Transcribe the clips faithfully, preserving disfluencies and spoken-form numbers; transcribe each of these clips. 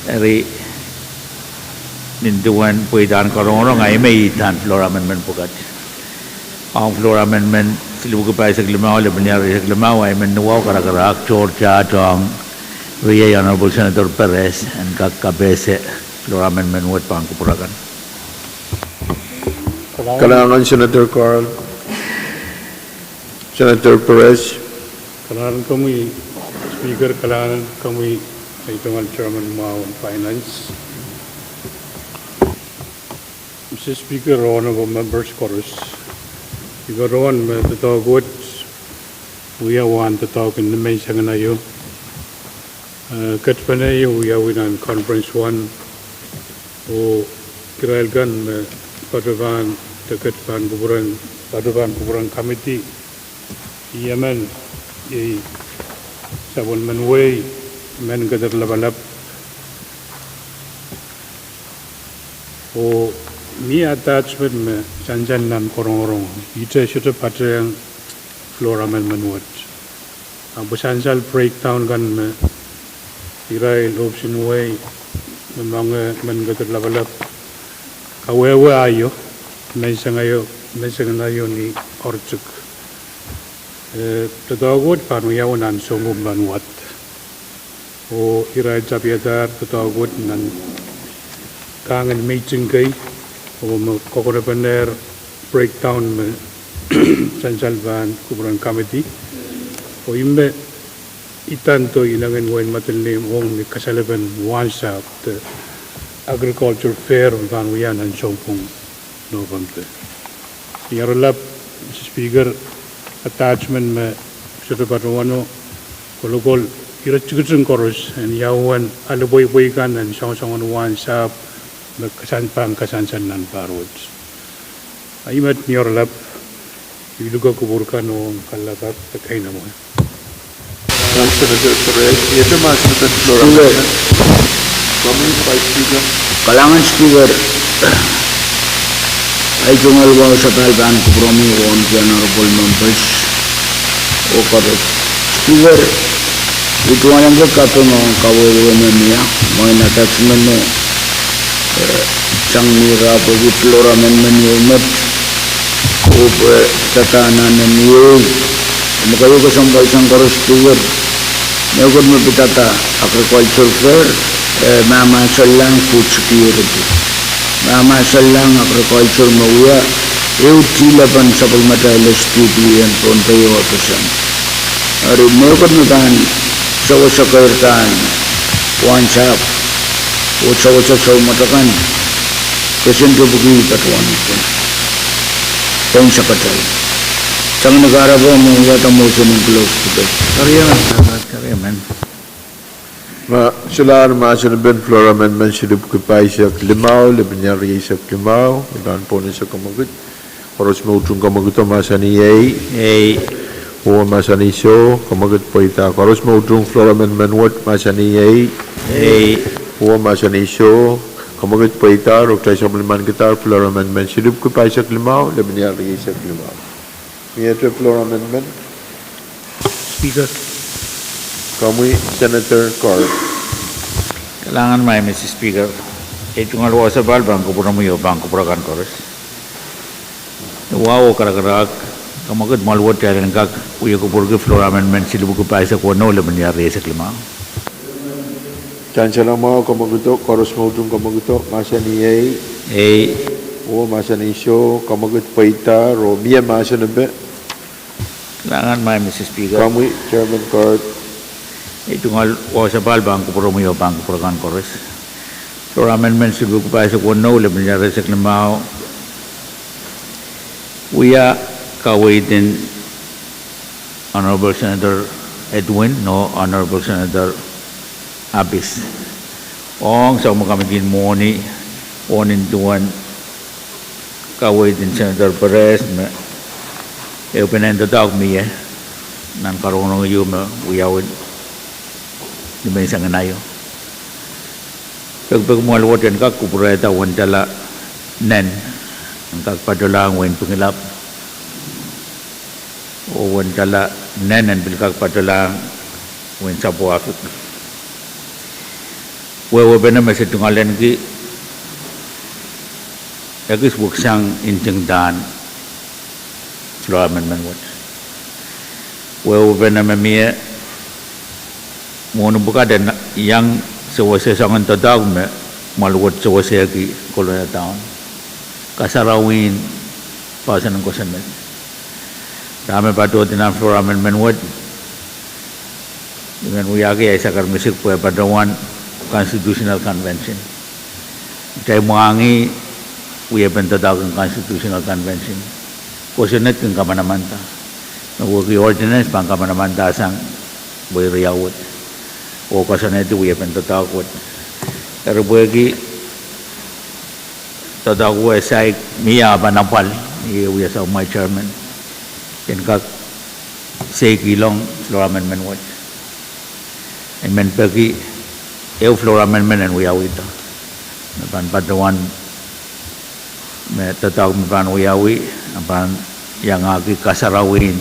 Eri, nin duwen pweidahn karongorong, ahi me I idan floor amendment pwukat. Ong floor amendment silipwuki pahisek limau, lepin iar rieisek limau, ahi me ni wahu, karakarahk, tohrohr, ong riei Honorable Senator Perez en kak kapehse floor amendment wet pahn kupwur akan. Kalahngan Senator Carl. Senator Perez. Kalahngan komwi Speaker, kalahngan komwi ei tungoal Chairman mwahu en Finance. Mister Speaker, Honorable Members koaros, I patohwan me doadoahk wet wia wahn doadoahk en nimenseng en aio. Eh, ketpene aio wiawi nan Conference One, oh irail kan me patohwan pahn, de ket pahn kupwuren, patohwan pahn kupwuren committee, I emen, iei sapwellimen wehi, Meninkeder Lapalap, oh mie attachment me sansal nan karongorong, ihte sohte patehng floor amendment wet. Ahpw sansal breakdown kan me irail ohpis en wehi me moange Meninkeder Lapalap kawehwe aio, nimenseng aio, nimenseng en aio ni oaritik. Eh, doadoahk wet pahn wiawi nan sounpwong pahn wad. Oh irail tapihadahr doadoahk wet nan kahngen meiting kei, oh me kokonopenehr breakdown me sansal pahn kupwuren committee. Oh ih me I idan do inengen wehin Madolenihmw ong ni kasalepen wahnsahpw de Agriculture Fair me pahn wia nan sounpwong November. Ni oaralap, Mister Speaker, attachment me sohte patohwano, kolokol ire tikitik koaros en ia uwen alepweipwei kan en soangosoangen wahnsahpw me kasan, pahn kasansal nan pahr wet. Ahi met, ni oaralap, I luke kupwur kan ong kalelapak de keinemwe. Kalahngan Speaker. Ei tungoal wahu sapahl pahn kupwuromwi oh wauneki honorable members oh koaros. Speaker, I tungoal en kaping ong kawehwe me mie, mwein attachment o, eh, sang ni rahn pwehki floor amendment ieu met, oh pwe dahda anahne mie, me keieu kesempwal sang koaros Speaker, mehkot me pidada Agriculture Fair, eh, mahmahsellahng food security. Mahmahsellahng agriculture me wia ehu tilepen sapwellimatail S T P en Pohnpei oh Peseng. Eri mehkot me pahn sewese keirdahn wahnsahpw oh sewese soumwet akan, kesen tepiki patohwan kin pein sekatail. Sang ni kahrepe me wiahda motion en close debate. Kariamen, kariamen. Ma solahr mahsen en floor amendment silipwuki pahisek limau, lepin iar rieisek limau, udahn bonus kamwekid. Koaros me utung kamwekido mahsanih ei. Ei. Uwe mahsanih soh, kamwekid pweida. Koaros me utung floor amendment wet mahsanih ei. Ei. Uwe mahsanih soh, kamwekid pweida, oh kitail sapwellimanikidahr floor amendment silipwuki pahisek limau, lepin iar rieisek limau. Miehte floor amendment. Speaker. Komwi Senator Carl. Kalahngan maing Mister Speaker. Ei tungoal wahu sapahl pahn kupwuromwi oh pahn kupwur akan koaros. Ni wahu oh karakarahk, kamwekid mwoal wet kitail en kak wie kupwurki floor amendment silipwuki pahisek weneu, lepin iar rieisek limau. Sansal mwahu, kamwekido, koaros me utung kamwekido mahsanih ei. Ei. Uwe mahsanih soh, kamwekid pweida, oh mie mahsen epe. Kalahngan maing Mister Speaker. Komwi Chairman Carl. Ei tungoal wahu sapahl pahn kupwuromwi oh pahn kupwur akan koaros. Floor amendment silipwuki pahisek weneu, lepin iar rieisek limau, wia kaweid en Honorable Senator Edwin oh Honorable Senator Abis. Ong soangen kamitin mwohni, oh nin duwen kaweid en Senator Perez me ehupene doadoahk mie nan karongorong ieu me wiawi nimenseng en aio. Pekipeki mwoal wet en kak kupwurehda uwen dahla nen en kak patohlahng wehin Pingelap, oh uwen dahla nen en pil kak patohlahng wehin Sapwuahfik. Wehwehpene me se tungoalenki ekis weksang ntingdahn floor amendment wet. Wehwehpene me mie mwohni pwukat en iang sewese soangen doadoahk me mwoahl wet sewesehki Kolonia Town, kasarawien poahsoan en kosonned. Dahme patohdi nan floor amendment wet, I men wiahki ai sakarmesik pwe patohwan constitutional convention. Kitail mwahngih wiepen doadoahk en constitutional convention. Kosonned kin kamanamanda. Me wehwehki ordinance pahn kamanamanda sang pwe iriau wet. Oh koasoanehdi wiepen doadoahk wet. Eri pwehki doadoahk wet saik mie ah pahn apwal, I wia soumwahu chairman en kak seikihlong floor amendment wet. I men peki ehu floor amendment en wiawihda. Me pahn patohwan me doadoahk me pahn wiawi, a pahn iangahki kasarawien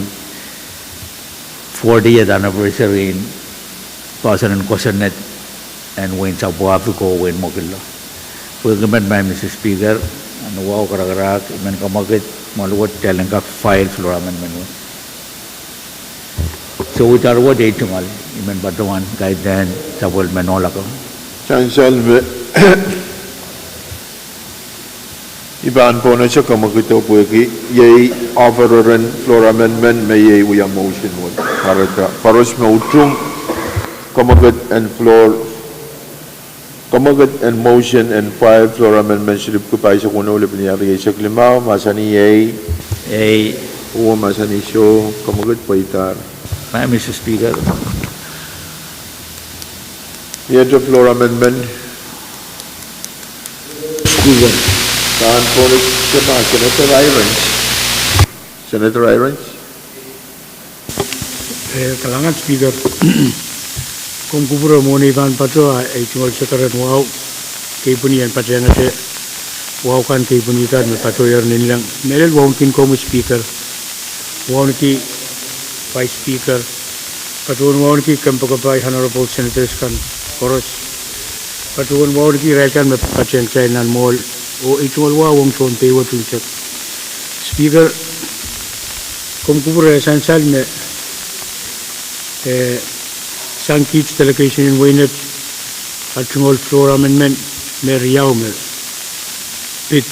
fortieth anniversary en poahsoan en kosonned en wehin South Pacific oh wehin Mekillo. Pwehki met, Madam Mister Speaker, nan wahu karakarahk I men kamwekid mwoahl wet kitail en kak file floor amendment wet. Soh, itar wet ei tungoal, I men patohwan kaidehn sapwellimen ohl ako. Sansal me I pahn pwonese kamwekido pwehki iei offer en floor amendment me iei wia motion wet. Kahrehda koaros me utung kamwekid en floor, kamwekid en motion en file floor amendment silipwki pahisek weneu lepin ial rieisek limau, mahsanih iei. Ei. Oh mahsanih soh, kamwekid pweidahr. Madam Mister Speaker, iete floor amendment. Speaker, pahn pwonese ma Senator Hirons. Senator Hirons. Eh, kalahngan Speaker. Komw kupwure mwohn ei pahn patoh, a ei tungoal sekeren wahu, kei pwini en patehngete wahu kan, kei pwini kan me patohier ninleng. Mehlel wauneki komwi Speaker, wauneki Vice Speaker, patohwan wauneki kompoakepahi Honorable Senators kan koaros, patohwan wauneki irail kan me patehng kitail nan mwoahl, oh ei tungoal wahu ong tohn pei wet unsek. Speaker, komw kupwure, e sansal me, eh, sang kiht delegation en Weinet, a tungoal floor amendment me riau me pid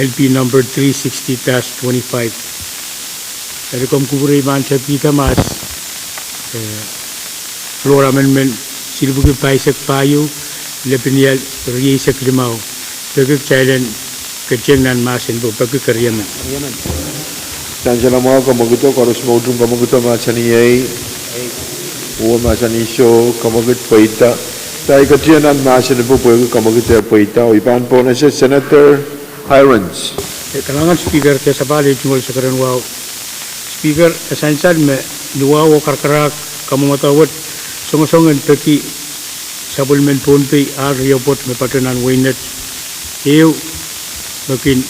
L P number three sixty dash twenty-five. Eri komw kupwure I pahn tepkihda mahs, eh, floor amendment silipwki pahisek pahieu lepin ial rieisek limau. Peki kitail en ketieng nan mahsen pwe peki keriemen. Sansal mwahu, kamwekido, koaros me utung kamwekido mahsanih ei. Oh mahsanih soh, kamwekid pweida. Kitail ketieng nan mahsen pwe pwehki kamwekid eh pweida. Oh I pahn pwonese Senator Hirons. Eh, kalahngan Speaker, ke sapahl ei tungoal sekeren wahu. Speaker, e sansal me ni wahu oh karakarahk kamwomwada wet songosong en peki sapwellimen Pohnpei ahl riepwoat me patoh nan Weinet. Ehu me kin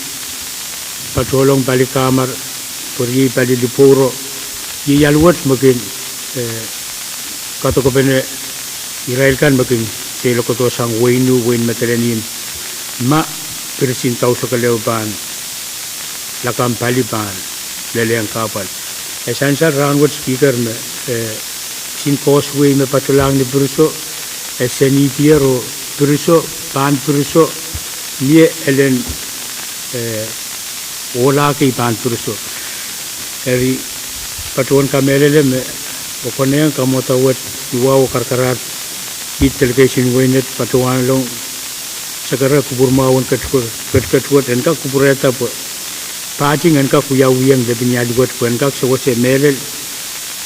patohlong pali kamar, pwe riei pali lipwouro. Iei ahl wet me kin, eh, kadokepene irail kan me kin seiloakodo sang wehin uh, wehin Madolenihmw, ma pirisin dausokelehu pahn lakapw pali pahn lelehng kahpwal. E sansal rahnwet Speaker me, eh, kisin causeway me patohlahng ni piriso, e senidier oh piriso, pahn piriso, mie elen, eh, ohlakei pahn piriso. Eri patohwan kamehlele me, oh konehng kamwomwada wet ni wahu oh karakarahk, kiht delegation en Weinet patohwanlong sekere kupwurmwahu en ketiket wet en kak kupwurehda pwe pahting en kak wiawiong lepin ial wet pwe en kak sewese mehlel,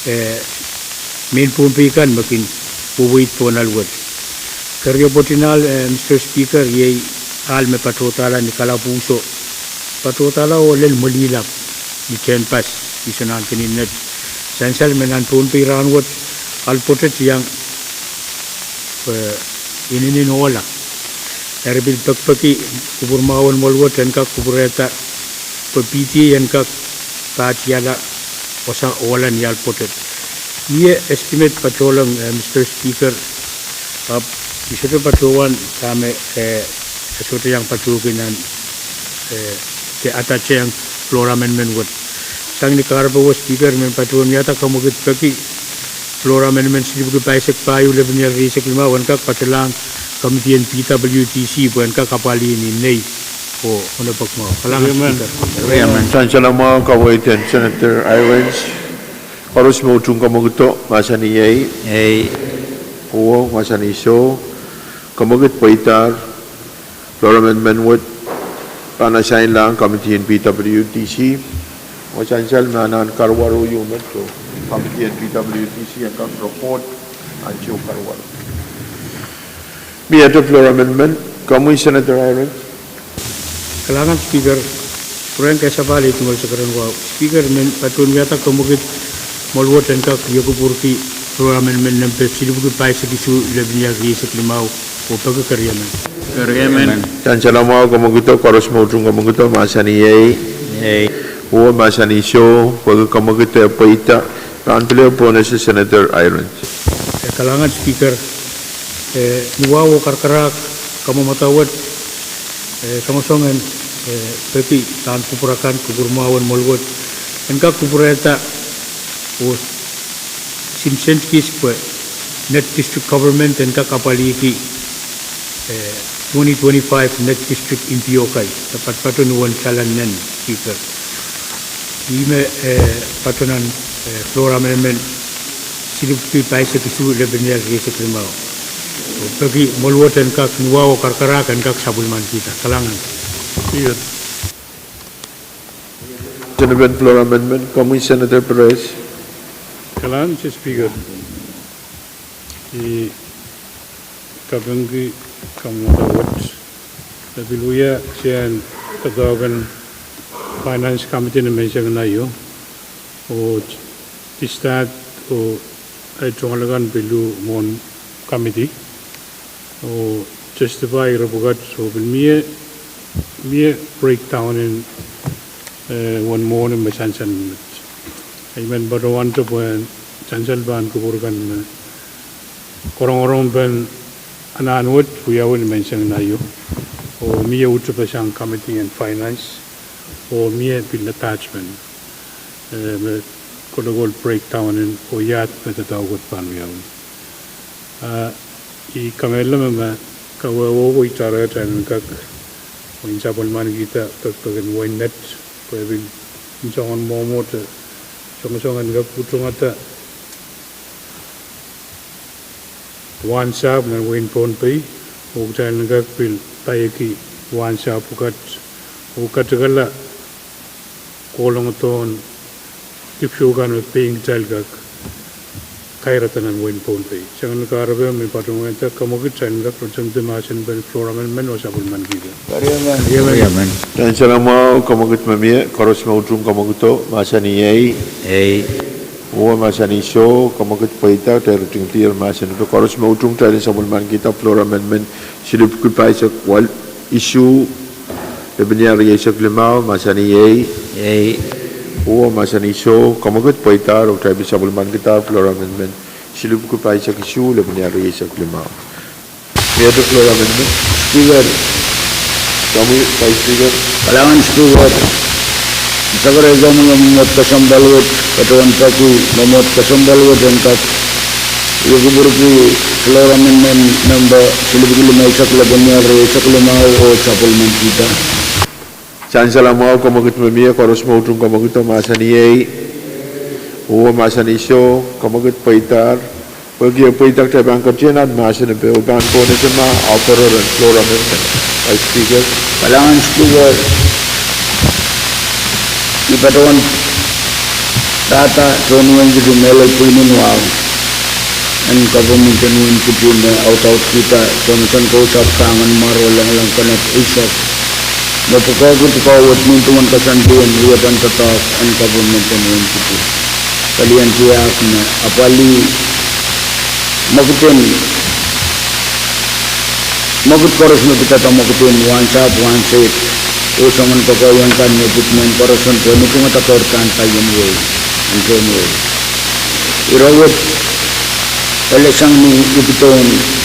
eh, mehn Pohnpei kan me kin weweid pohn ahl wet. Keriepwoat en ahl, eh, Mister Speaker, iei ahl me patohdahla ni kalapwuhso, patohdahla oh lel mwelilap ni tehnpas, ni soangen kininet. Sansal me nan Pohnpei rahnwet ahl pwoatet iang, eh, inenen ohla. Eri pil pekipeki kupwurmwahu en mwoahl wet en kak kupwurehda pwe P T A en kak pahtiala wasa ohla ni ahl pwoatet. Mie estimate patohlong, eh, Mister Speaker, ahpw I sohte patohwan dahme, eh, e sohte iang patohki nan, eh, de atachean floor amendment wet. Sang ni kahrepe wet Speaker, I men patohwan wiahda kamwekid peki floor amendment silipwiki pahisek pahieu, lepin iar rieisek limau en kak patohlahng committee en P W D C pwe en kak apwalih ni nei oh onopek mwahu. Kalahngan Speaker. Sansal mwahu kaweid en Senator Hirons. Koaros me utung kamwekid mahsanih ei. Ei. Oh mahsanih soh. Kamwekid pweidahr. Floor amendment wet pahn asainlahng committee en P W D C. Oh sansal me anahn karuwaru ieu met oh committee en P W D C en kak report ansou karuwaru. Mie ete floor amendment, komwi Senator Hirons. Kalahngan Speaker, pwurehng kesapahl ei tungoal sakaradahn wahu. Speaker, I men patohwan wiahda kamwekid mwoal wet en kak iekupwurki floor amendment nempe silipwiki pahisek isuh, lepin iar rieisek limau oh peki keriemen. Keriemen. Sansal mwahu kamwekido, koaros me utung kamwekido mahsanih ei. Ei. Oh mahsanih soh, peki kamwekid eh pweida. Rahn pil ehu pohn ese Senator Hirons. Eh, kalahngan Speaker, eh, ni wahu oh karakarahk kamwomwada wet, eh, songosong en, eh, peki rahn kupwur akan, kupwur mwahu en mwoal wet en kak kupwurehda oh simsen kis pwe Net District Government en kak apwalihki, eh, twenty twenty-five Net District Impiokai, e patopato ni uwen salan nen Speaker. Ih me, eh, patohwan, eh, floor amendment silipwiki pahisek isuh, lepin iar rieisek limau. Oh peki mwoal wet en kak ni wahu oh karakarahk en kak sapwellimanikihda. Kalahngan. Senator floor amendment, komwi Senator Perez. Kalahngan Speaker. I kapingki kamwomwada wet. E pil wia tiahk en doadoahk en Finance Committee ni menseng en aio, oh distrust oh ei tungoal akan pil luhk mwohn committee oh justify ire pwukat, oh pil mie, mie breakdown en, eh, uwen mwohni me sansal met. I men patohwante pwe sansal pahn kupwur kan me korongorong pen anahn wet wiawi ni menseng en aio, oh mie uhd tepesang committee en finance, oh mie pil attachment, eh, me kolokol breakdown en oh iahd me doadoahk wet pahn wiawi. Ah, I kamehlele me ma kawehwe oh itaroh atail en kak, oh en sapwellimanikihda pekipek en wehin Net, pwe pil soangen mwomwohte, songosong en kak utungada wahnsahpw nan wehin Pohnpei, oh kitail en kak pil paieki wahnsahpw pwukat, oh katikala kohlongodohn dipwisou kan me pein kitail kak kairada nan wehin Pohnpei. Sang ni kahrepe me patohwan wiahda kamwekid kitail en kak rotemde mahsen pen floor amendment oh sapwellimanikihda. Amen. Sansal mwahu, kamwekid me mie, koaros me utung kamwekido, mahsanih ei. Ei. Oh mahsanih soh, kamwekid pweida, kitail ritingdier mahsen pwe koaros me utung kitail en sapwellimanikihda floor amendment silipwiki pahisek walu, isuh, lepin iar rieisek limau, mahsanih ei. Ei. Oh mahsanih soh, kamwekid pweida, oh kitail pil sapwellimanikihda floor amendment silipwiki pahisek isuh, lepin iar rieisek limau. Mie ete floor amendment. Speaker. Komwi Vice Speaker. Kalahngan Speaker. Sakaraikomwi, mwomwohd kesempwal wet, patohwan peki mwomwohd kesempwal wet en kak iekupwurki floor amendment nempe silipwiki limeisek, lepin iar rieisek limau oh sapwellimanikihda. Sansal mwahu, kamwekid me mie, koaros me utung kamwekido, mahsanih ei. Oh mahsanih soh, kamwekid pweida. Pwehki e pweida, kitail pahn ketin ahneki mahsen pwe oh pahn pohnese ma operer en floor amendment. Vice Speaker. Kalahngan Speaker. I patohwan dahda tohn Uwenkiti mehlel pwihn en wahu en government en Uwenkiti me audaudkihda Tomson Kousapw Kahngan Imwaro Lengileng Kenneth Eisek, me pwukoahki pwukoa wet nin duwen koasoandi en wiepen doadoahk en government en Uwenkiti. Palien tiahk me apwalih mwekid en, mwekid koaros me pidada mwekid en wahnsahpw, wahnseit, oh soangen kokoauen kan me pid mehn koaros en pwe ntingada kourda en paien wehi, en kehn wehi. Ire wet, ele sang ni I patohwan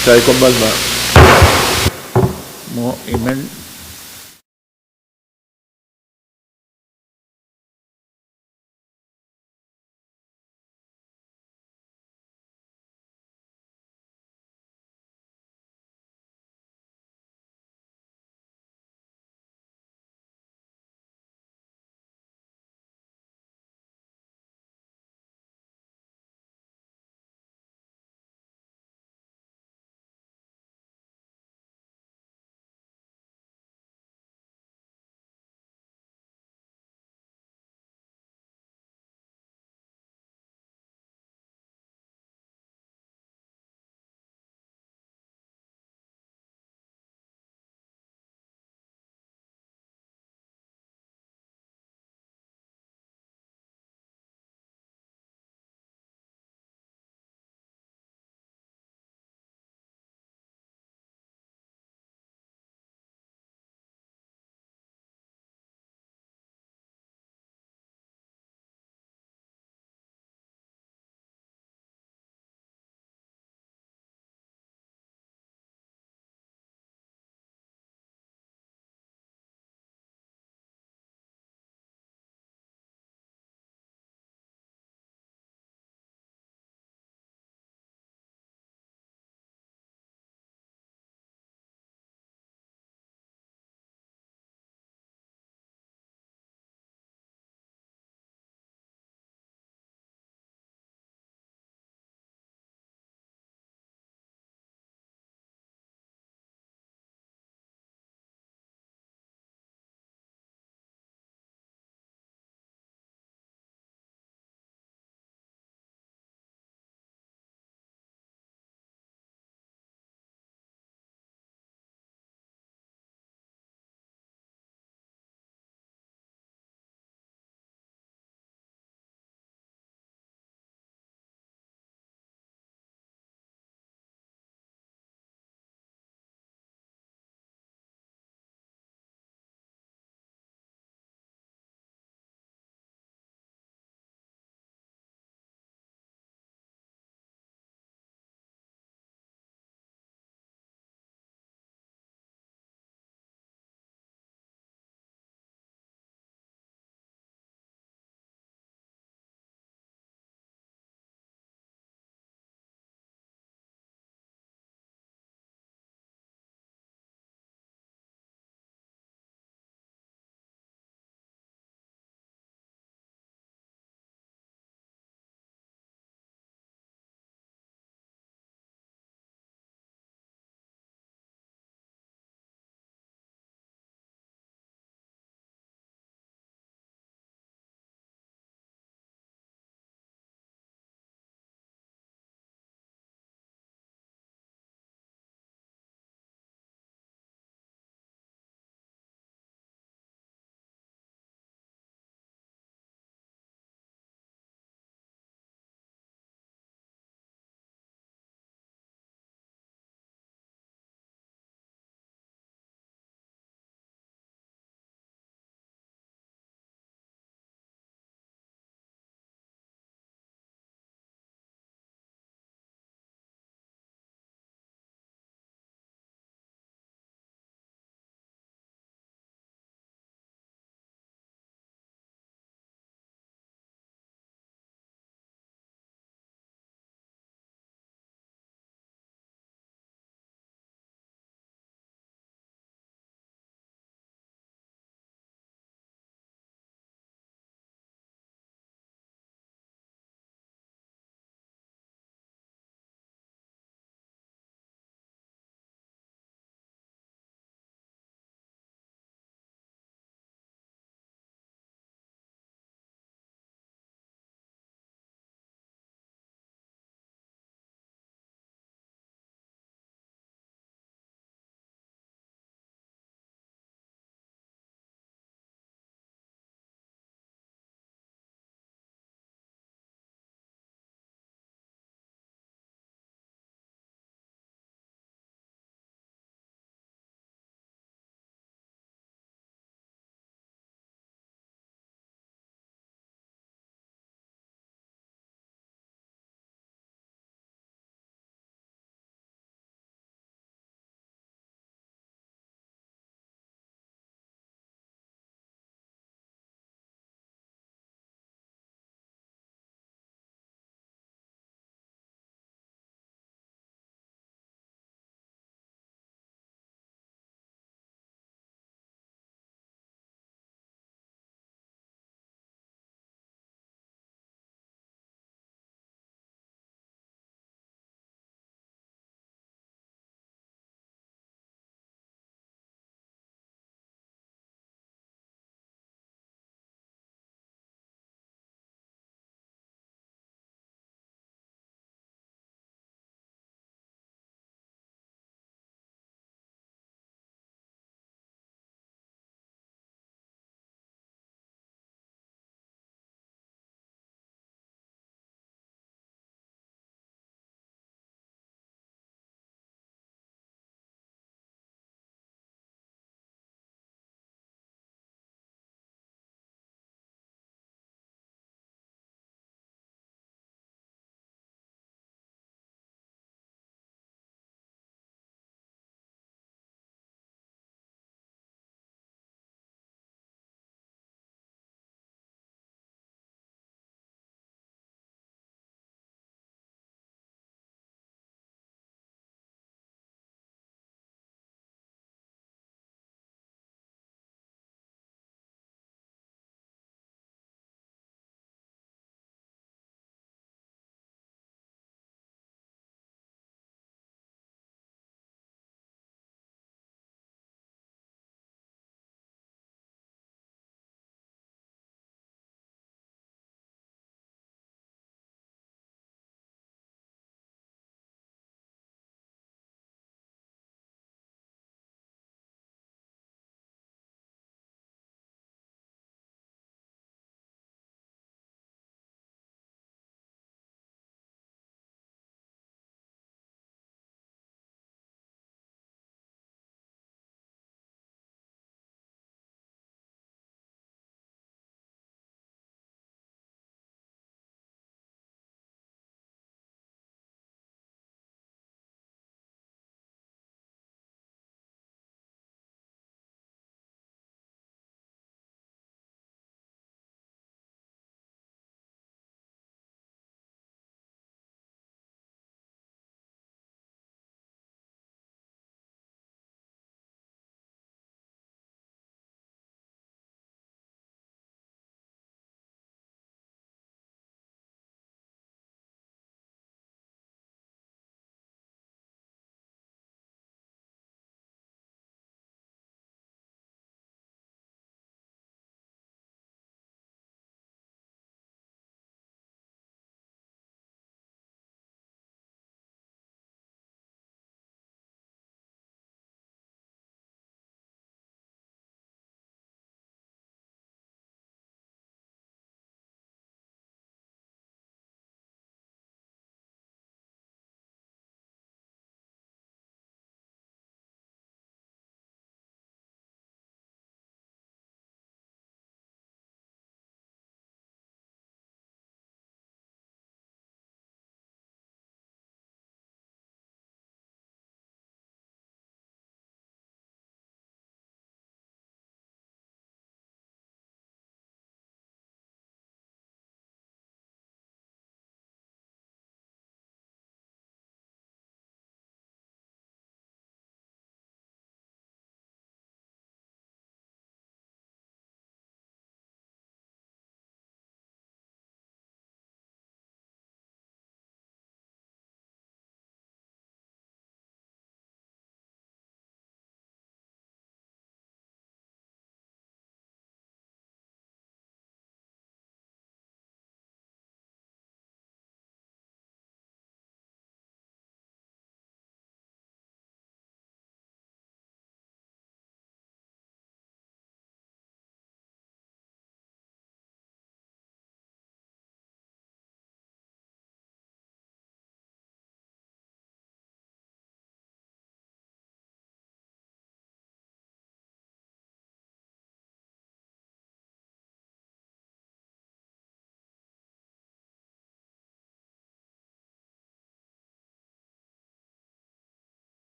Kitail kompoal ma. Mwo, I men.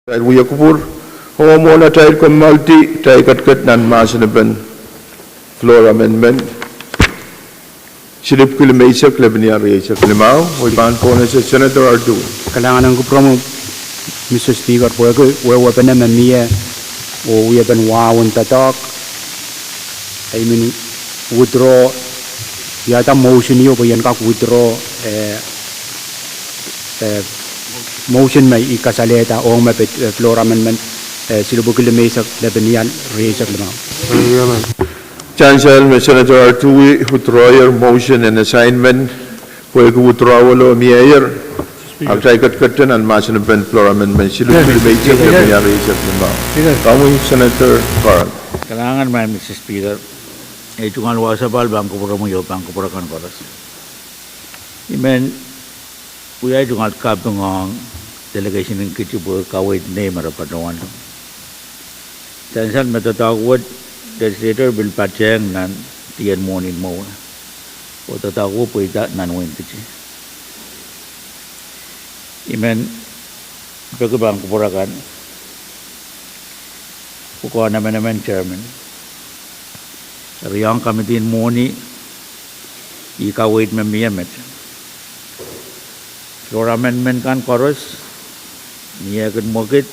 Atail wia kupwur, oh mwohn atail kommoaldi, atail ketiket nan mahsenepen floor amendment silipwki limeisek, lepenia rieisek limau, oh I pahn pohnese Senator Artui. Kalahngan en kupwuromwi, Mister Speaker, pwehki wehwehpene me mie oh wiepen wahwen doadoahk, I men withdraw, iada motion ieu pwe I en kak withdraw, eh, eh, motion me I kasalehda ong me pid, eh, floor amendment, eh, silipwki limeisek, lepenia rieisek limau. Sansal me Senator Artui withdrawer motion en assignment pwehki withdrawal o mieier, ahpw kitail ketiket nan mahsenepen floor amendment silipwki limeisek, lepenia rieisek limau. Komwi Senator Carl. Kalahngan, Madam Mister Speaker. Ei tungoal wasa pahn kupwuromwi oh pahn kupwur akan koaros. I men wia ei tungoal kaping ong delegation en Kiti pwe kaweid nei me re patohwan. Sansal me doadoahk wet, legislator pil patehng nan dien mwohnin mwowe, oh doadoahk wet pweida nan wehin Kiti. I men peki pahn kupwur akan pwukoahn emenemen chairman. Eri ong committee en mwohni, ih kaweid me mie met. Floor amendment kan koaros, ni eh kin mwekid,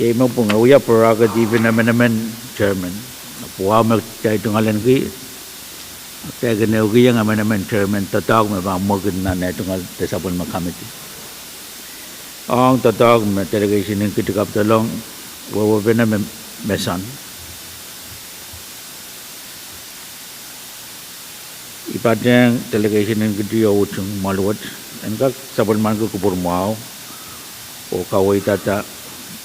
iei me pwung e wia prerogative en emenemen chairman. Pwe me kitail tungoalenki, kitail kin ehukihong emenemen chairman doadoahk me pahn mwekid nan eh tungoal de sapwellime committee. Ong doadoahk me delegation en Kiti kapidolong, wehwehpene me, me soan. I patehng delegation en Kiti oh utung mwahl wet en kak sapwellimaniki kupwur mwahu oh kaweidada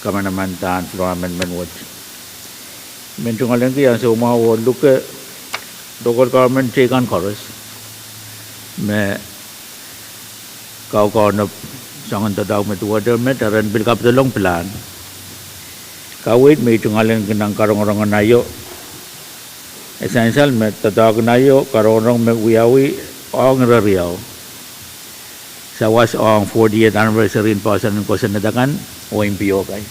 kamanamandan floor amendment wet. I men tungoalenki ansou mwahu oh luke local government teikan koaros me kaukaunop soangen doadoahk me duwehte met, ren pil kapidolong pilahn. Kaweid me I tungoalenki nan karongorong en aio, e sansal me doadoahk en aio karongorong me wiawi ong ire riau, sawas ong fortieth anniversary en poahsoan en kosonned akan oh impiokai.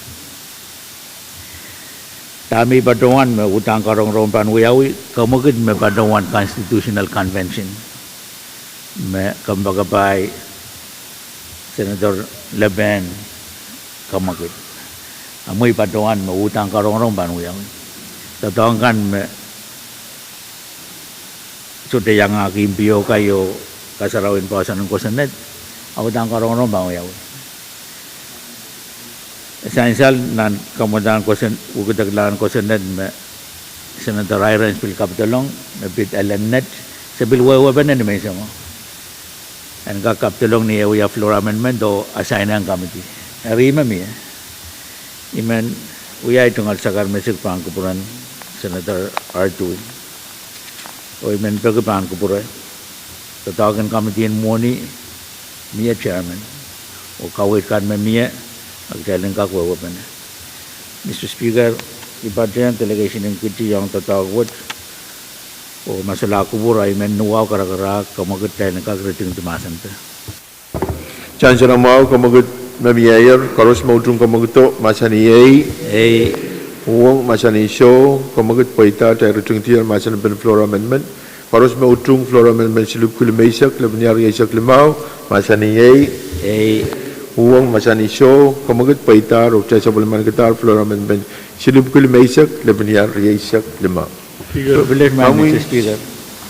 Dahme I patohwan me uhdahn karongorong pahn wiawi, kemwekid me patohwan constitutional convention me kompoakepahi Senator Lepen kemwekid. A mwein I patohwan me uhdahn karongorong pahn wiawi. Doadoahk kan me sohte iangahki impiokai oh kasarawien poahsoan en kosonned, a uhdahn karongorong pahn wiawi. Sansal nan kamwadahn koson, wekidekla en kosonned me Senator Irons pil kapidolong, me pid elen net, se pil wehwehpene ni menseng o en kak kapidolong ni eh wia floor amendment oh assign ong committee. Eri me mie. I men wia ei tungoal sakar mesik pahn kupwuren Senator Artui. Oh I men peki pahn kupwure, doadoahk en committee en mwohni, mie chairman, oh kaweid kan me mie, a kitail en kak wehwehpene. Mister Speaker, I patehng delegation en Kiti ong doadoahk wet oh masala kupwur, a I men ni wahu karakarahk, kemwekid kitail en kak ritingdi mahsen pe. Sansal mwahu, kemwekid me mieier, koaros me utung kemwekido, mahsanih ei. Ei. Uhwong, mahsanih soh, kemwekid pweida, kitail ritingdier mahsen en floor amendment. Koaros me utung floor amendment silipwki limeisek, lepenia rieisek limau, mahsanih ei. Ei. Uhwong, mahsanih soh, kemwekid pweidahr oh kitail sapwellimanikidahr floor amendment silipwki limeisek, lepenia rieisek limau. Speaker. Privilege, Madam Mister Speaker.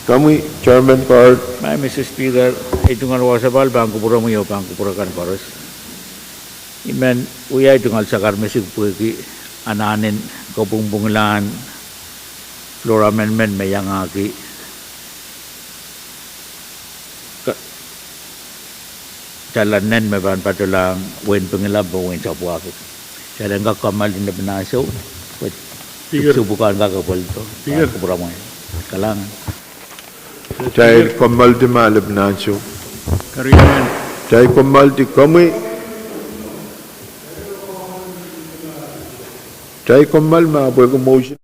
Komwi, Chairman Carl. Madam Mister Speaker, ei tungoal wasa pahn kupwuromwi oh pahn kupwur akan koaros. I men wia ei tungoal sakar mesik pwehki anahnen kapwungpwungla en floor amendment me iangahki ka-, kalahngan me pahn patohlahng wehin Pingelap oh wehin Sapwuahkit. Kitail en kak kommoaldi ni lepin ansou, pwe Speaker. Dipwisou pwukoa en kak kapwaiada. Speaker. Kupwuramwail. Kalahngan. Kitail kommoaldi ma lepin ansou. Keriaun. Kitail kommoaldi, komwi. Kitail kommoal ma pwehki motion.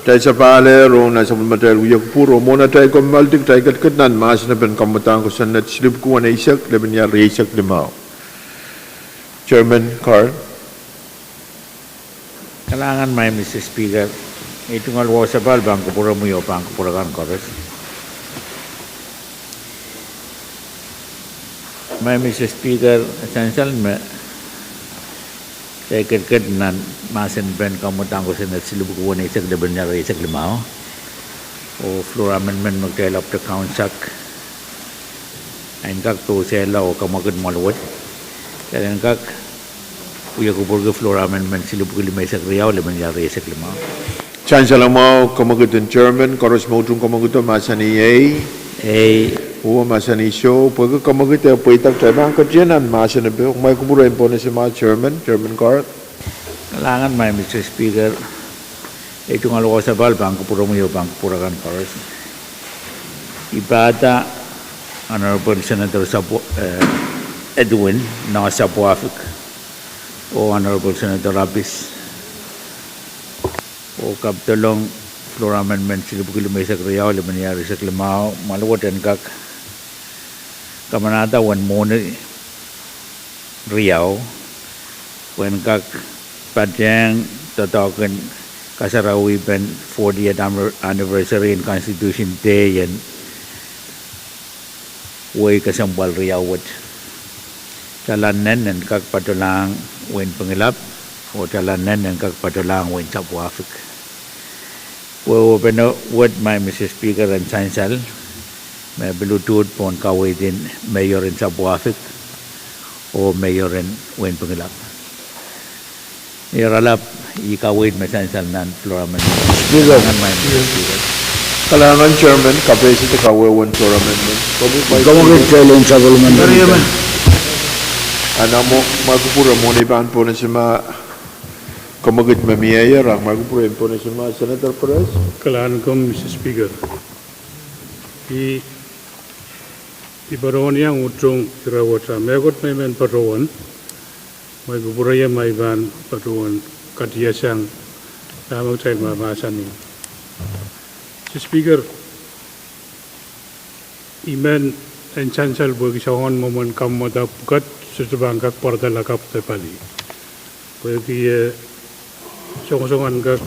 Kitail sapahl ong nan sapwellimatail wia kupwur oh mwohn atail kommoaldi, kitail ketiket nan mahsen en pein kamwadahn kosonned silipwki weneisek, lepin ial rieisek limau. Chairman Carl. Kalahngan, Maing Mister Speaker. I tungoal wahu sapahl pahn kupwuromwi oh pahn kupwur akan koaros. Maing Mister Speaker, sansal me kitail ketiket nan mahsen en pein kamwadahn kosonned silipwki weneisek, lepin ial rieisek limau, oh floor amendment me kitail ahpwete kaunsak, en kak pousehla oh kamwekid mwaluwet. Kitail en kak wia kupwurki floor amendment silipwki limeisek riau, lepin ial rieisek limau. Sansal mwahu, kamwekid en chairman. Koaros me utung kamwekido mahsanih ei. Ei. Oh mahsanih soh. Pwehki kamwekid e pweida, kitail pahn ketie nan mahsen en pein, mwail kupwur en pohnese mwahu, chairman, chairman Carl. Kalahngan, Maing Mister Speaker. I tungoal wahu sapahl pahn kupwuromwi oh pahn kupwur akan koaros. I pahda Honorable Senator Sapw-, eh, Edwin N. Sapwuahfik oh Honorable Senator Abis oh kapidolong floor amendment silipwki limeisek riau, lepin ial rieisek limau, mwaluwet en kak kamanahda uwen mwohni riau, pwehn kak patehng doadoahk en kasarawi pein fortieth anniversary en Constitution Day en wehi kesempwal riau wet. Tala nen en kak patohlahng wehin Pingelap, oh tala nen en kak patohlahng wehin Sapwuahfik. Pwe wehwehpene wet, Maing Mister Speaker, en sansal me pil utuht pohn kaweid en mayor en Sapwuahfik oh mayor en wehin Pingelap. Ni oaralap, I kaweid me sansal nan floor amendment. Speaker. Kalahngan, Maing Mister Speaker. Kalahngan, chairman, kapeisada kawehwe en floor amendment. Komwekid kitail en sapwellimen. Anahn mwail kupwur mwohn ei pahn pohnese mwahu, kamwekid me mieier, ahpw mwail kupwur en pohnese mwahu, Senator Perez. Kalahngan, Mister Speaker. I, I patohwan iang utung ire wet, a mehkot me I men patohwan, mwail kupwur me I pahn patohwan katiasang dahme kitail mahmahsanih. Mister Speaker, I men en sansal pwehki soangen mwomwen kamwadahn pwukat sohte pahn kak pwarada lakapw de pali. Pwehki, eh, songosong en kak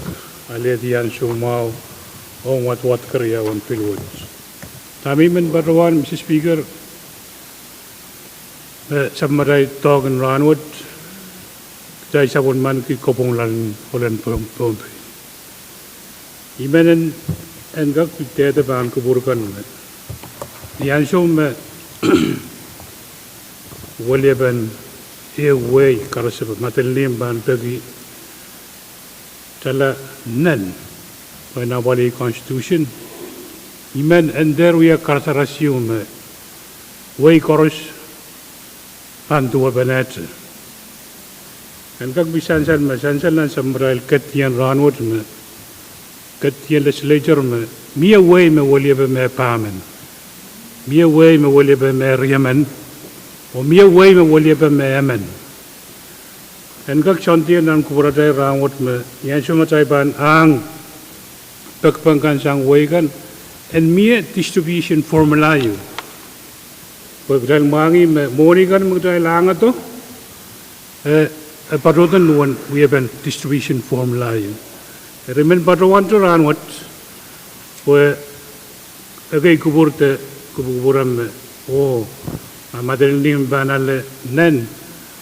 alehdi ansou mwahu ong wadawad keriaun pil wet. Dahme I men patohwan, Mister Speaker, me sapwellimatail doadoahk en rahnwet, kitail sapwellimaniki kopwung lal en Pohnpei. I men en, en kak pil dehde pahn kupwur kan me, ni ansou me weliepen ehu wehi karasepe, Madolenihmw pahn peki tala nen, pwe nan apwalih constitution, I men en dehr wia karasaras ehu me wehi koaros pahn duwepenehte. En kak pil sansal me sansal nan sapwellimatail kedien rahnwet me, kedien legislature me, mie wehi me weliepe me pahmen, mie wehi me weliepe me riemen, oh mie wehi me weliepe me emen. En kak soandier nan kupwuratail rahnwet me, ni ansou me kitail pahn ahng pekipek kan sang wehi kan, en mie distribution formula ieu. Pwe kitail mwahngih me mwohni kan me kitail ahngedo, e, e patohdo uwen wiepen distribution formula ieu. Eri I men patohwante rahnwet, pwe ekei kupwur de kupwukupwure me, oh, ma Madolenihmw pahn ale nen,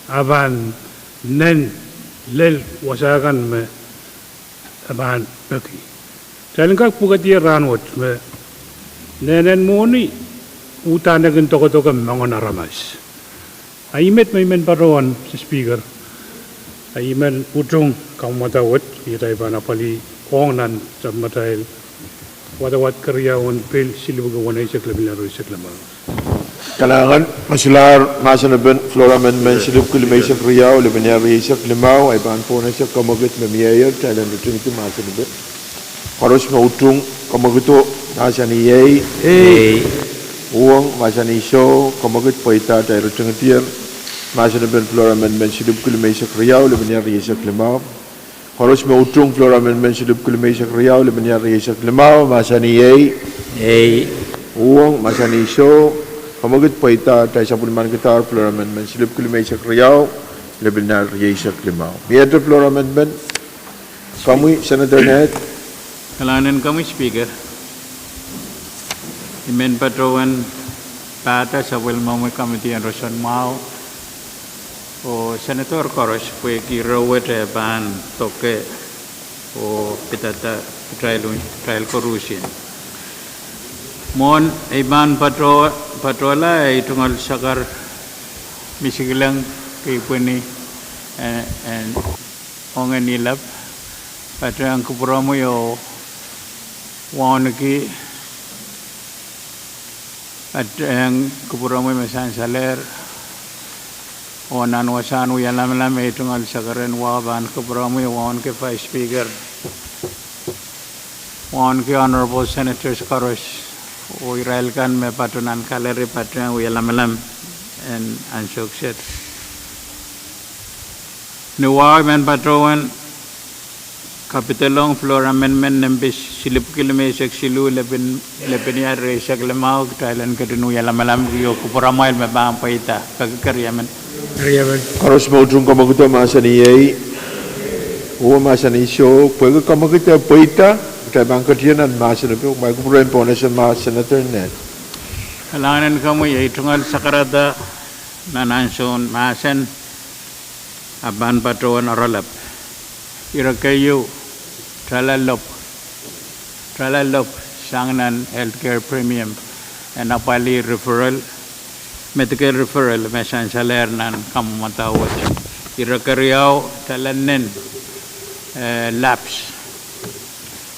a pahn nen lel wasa kan me e pahn peki. Kitail en kak pwukedier rahnwet me nehnen mwohni uhdahn e kin dokedoke moangen aramas. A ih met me I men patohwan, Mister Speaker, a I men utung kamwadahn wet, ni atail pahn apwalih ong nan sapwellimatail wadawad keriaun pil silipwki weneisek lepin ial rieisek limau. Kalahngan, me solahr mahsen en pein floor amendment silipwki limeisek riau, lepin ial rieisek limau, ei pahn pohnese kamwekid me mieier, kitail en ritingidi mahsen en pein. Koaros me utung kamwekido mahsanih ei. Ei. Uhwong mahsanih soh, kamwekid pweida, kitail ritingidier mahsen en pein floor amendment silipwki limeisek riau, lepin ial rieisek limau. Koaros me utung floor amendment silipwki limeisek riau, lepin iar rieisek limau, mahsanih iei. Iei. Uhwong, mahsanih soh. Kamwekid pweida, atail sapwellimaniki floor amendment silipwki limeisek riau, lepin iar rieisek limau. Miehte floor amendment. Komwi Senator Ned. Kalahngan en komwi Speaker. I men patohwan pahda sapwellimomwi committee en roson mwahu oh Senator koaros pwehki ire wet e pahn doke oh pidada kitail, kitail koarusie. Mwohn ei pahn pato, patohla ei tungoal sakar misikilang kei pweni en, en ong en ilap, patohwan kupwuromwi oh wauneki, patohwan kupwuromwi me sansalehr oh nan wasahn wia lamalam ei tungoal sakar en wahu pahn kupwuromwi oh wauneki Vice Speaker, wauneki Honorable Senators koaros oh irail kan me patoh nan gallery, patohwan wia lamalam en ansou kiset. Ni wahu I men patohwan kapidelong floor amendment nempe silipwki limeisek siluh, lepin, lepin iar rieisek limau, kitail en ketin wia lamalam oh kupwuramwail me pahn pweida. Peki keriemen. Koaros me utung kamwekid mahsanih iei. Uhwong, mahsanih soh. Pwehki kamwekid pweida, kitail pahn ketin nan mahsen epe, ma kupwuren pohnese ma Senator Ned. Kalahngan en komwi, ei tungoal sakarada nan ansoun mahsen, a pahn patohwan oaralap. Ire keieu, tala lop, tala lop sang nan healthcare premium en apwalih referral, medical referral me sansalehr nan kamwadau wet. Ire keriau, tala nen, eh, lapse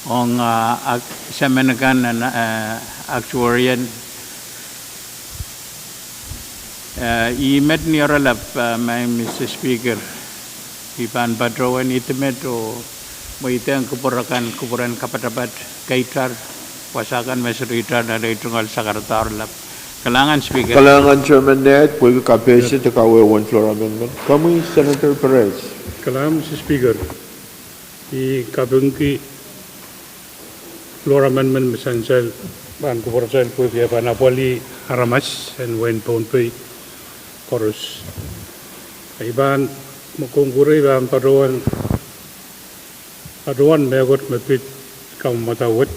ong, ah, ak-, semen kan en, eh, actuarian. Eh, I met ni oaralap, eh, Madam Speaker. I pahn patohwan idih met oh mweidehng kupwur akan, kupwuren kapatapat, keitar, wasa kan me serihtar nan ei tungoal sakarada oaralap. Kalahngan Speaker. Kalahngan Chairman Ned, pwehki kapehse de kawehwehn floor amendment. Komwi Senator Perez. Kalahngan Mister Speaker. I kapingki floor amendment me sansal pahn kupwuratail pwehki e pahn apwalih aramas en wehin Pohnpei koaros. I pahn, me kongkure, I pahn patohwan, patohwan mehkot me pid kamwadau wet.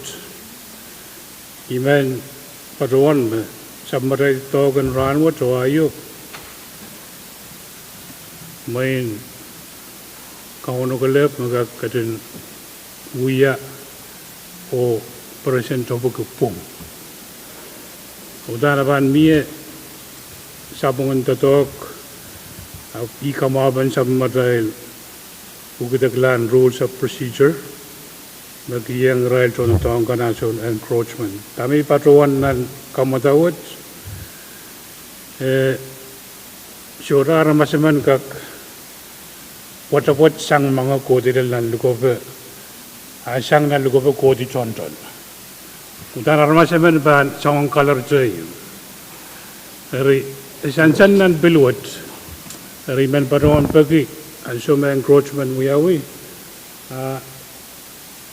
I men patohwan me sapwellimatail doadoahk en rahnwet oh aio mwein Kauno kelehpw me kak ketin wia oh President Topeki pwung. Udahn e pahn mie sapwungen doadoahk, ahpw I kamwahupen sapwellimatail pwukedek lahn rules of procedure me kiheng irail tohndoadoahk kan ansoun encroachment. Dahme I patohwan nan kamwadau wet, eh, sohte aramas emen kak pwetepwet sang moange kohdi lel nan likope, a sang nan likope kohdi toantoal. Udahn aramas emen pahn soangen kalar teio. Eri, e sansal nan pil wet. Eri I men patohwan peki ansou me encroachment wiawi, a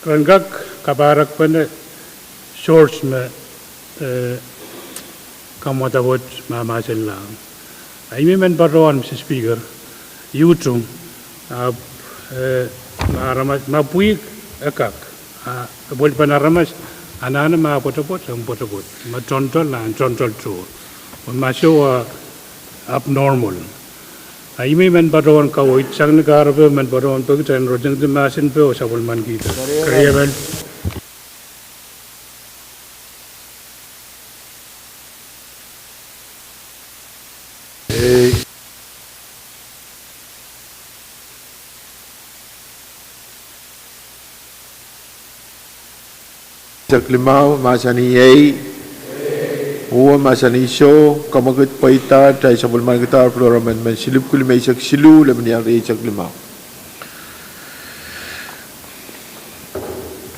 ren kak kapahrekpene source me, eh, kamwadau wet mahmahsenlahng. A I men patohwan Mister Speaker, I utung, ahpw, eh, ma aramas, ma pwihk e kak, a pwelpen aramas, anahne ma pwetepwet e pwetepwet, ma toantoal e toantoal tohrohr, ma soh e abnormal. A I men patohwan kaweid sang ni kahrepe, men patohwan peki kitail en rotingdi mahsen pe oh sapwellimanikihda. Keriemen. Rieisek limau, mahsanih iei. Uhwong, mahsanih soh. Kamwekid pweida, kitail sapwellimanikihda floor amendment silipwki limeisek siluh, lepin iar rieisek limau.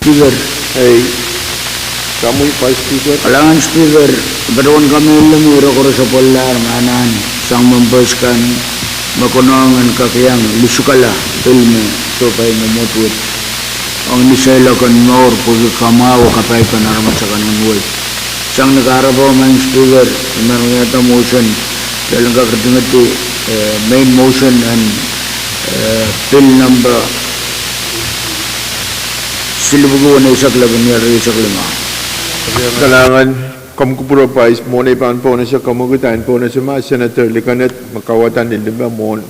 Speaker. Ei, komwi Vice Speaker. Kalahngan Speaker, patohwan kamehlele me ire koaros apwalih ma nan sang members kan me konehng en kak iang lisukala pil me Sohpai mwomwohd wet. Ong ni seiloak en mour pwehki kamwahu oh kapai kan aramas akan en wehi. Sang ni kahrepe, Madam Speaker, I men wiahda motion, kitail en kak ritingedi, eh, main motion en, eh, bill number silipwiki weneisek lepin iar rieisek limau. Kalahngan, komw kupwure pais, mwohn ei pahn pohnese komwekid, ahi pohnese ma Senator Likened me kauwada ni lime mwohn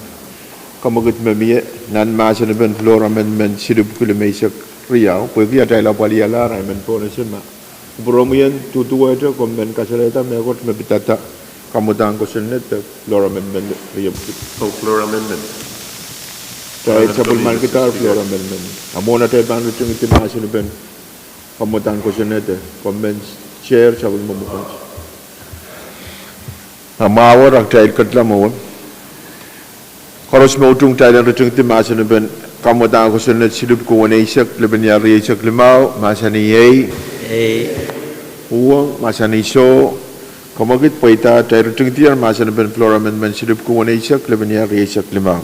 komwekid me mie nan mahsen en floor amendment silipwiki limeisek riau, pwehki atail apwalialahr ahi men pohnese ma. Kupwuromwi en duduwehte, komw men kasalehda mehkot me pidada kamwadahn kosonned de floor amendment riepwiki. Oh, floor amendment. Kitail sapwellimanikidahr floor amendment. A mwohn atail pahn ritingedi mahsen en kamwadahn kosonned, komw men share sapwellime mwomwohdiso. A mwahu, a kitail ketla mwowe. Koaros me utung, kitail en ritingedi mahsen en kamwadahn kosonned silipwiki weneisek lepin iar rieisek limau, mahsanih ei. Ei. Uhwong, mahsanih soh. Komwekid, pweida, kitail ritingedier mahsen en floor amendment silipwiki weneisek lepin iar rieisek limau.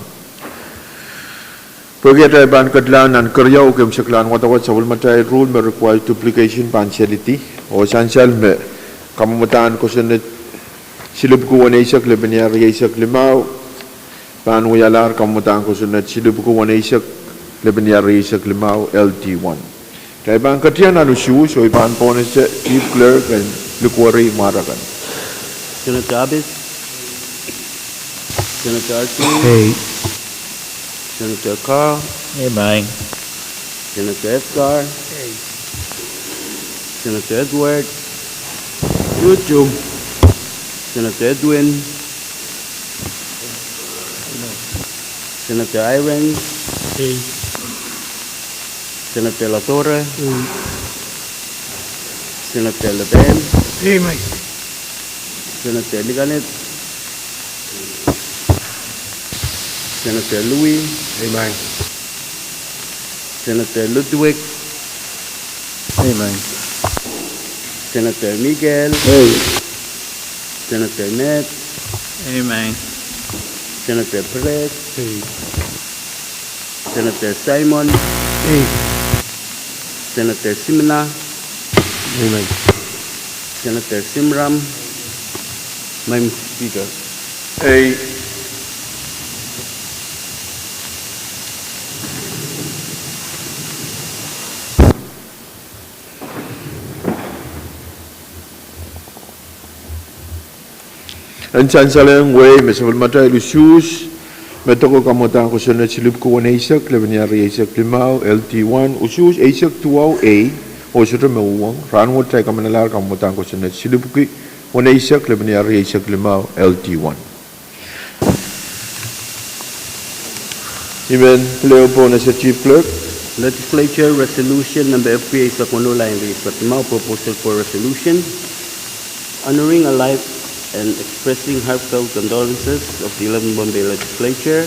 Pwehki atail pahn ketlahng nan keriau, keimwseklahn wadawad sapwellimatail rule me require duplication pahn selidi, oh sansal me kamwadahn kosonned silipwiki weneisek lepin iar rieisek limau pahn wialahr kamwadahn kosonned silipwiki weneisek lepin iar rieisek limau, L T one. Kitail pahn ketier nan usuhs, oh I pahn pohnese Chief Clerk en likwerih mwahr akan. Senator Abes. Senator Artui. Ei. Senator Carr. Ei, maing. Senator Edgar. Ei. Senator Edward. Utung. Senator Edwin. Senator Irons. Ei. Senator Latorre. Ei. Senator Leben. Ei, maing. Senator Likened. Senator Louis. Ei, maing. Senator Ludwig. Ei, maing. Senator Miguel. Ei. Senator Ned. Ei, maing. Senator Perez. Ei. Senator Simon. Ei. Senator Simina. Ei, maing. Senator Simram. Maing Speaker. Ei. En sansalehng wehi me sapwellimatail usuhs me doko kamwadahn kosonned silipwiki weneisek lepin iar rieisek limau, L T one, usuhs eisek duwau A, oh sohte me uhwong. Rahnwet kitail kamanalahr kamwadahn kosonned silipwiki weneisek lepin iar rieisek limau, L T one. I men pil ehu pohnese Chief Clerk. Legislature Resolution number F P eisek weneu, lain rieisek limau, proposal for resolution honoring a life and expressing heartfelt condolences of the eleventh Pohnpei Legislature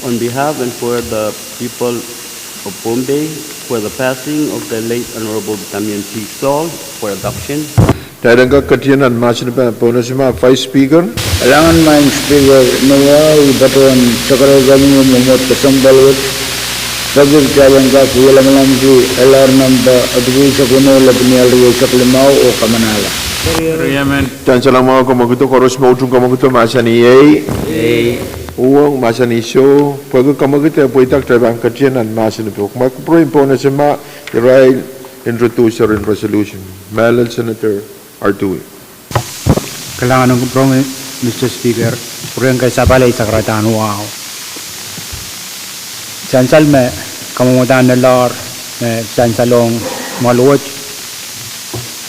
on behalf and for the people of Pohnpei for the passing of the late Honorable Damian G. Saul for adoption. Kitail en kak ketier nan mahsen en pohnese ma Vice Speaker. Kalahngan Madam Speaker, ni wahu I patohwan sakarada komwi mwomwohd kesempwal wet, peki kitail en kak wie lamalamki L R number epwiki eisek weneu lepin iar rieisek limau oh kamanala. Kitail en salongala komwekid, koaros me utung komwekid mahsanih ei. Ei. Uhwong mahsanih soh, pwehki komwekid, pweida kitail pahn ketier nan mahsen en pwomw. Ma kupwure en pohnese ma irail introducer en resolution. Mehlel Senator Artui. Kalahngan en kupwuromwi, Mister Speaker, kupwuren kasapahl ei sakarada wahu. Sansal me kamwadahn lelohr me sansalohng mwoahl wet,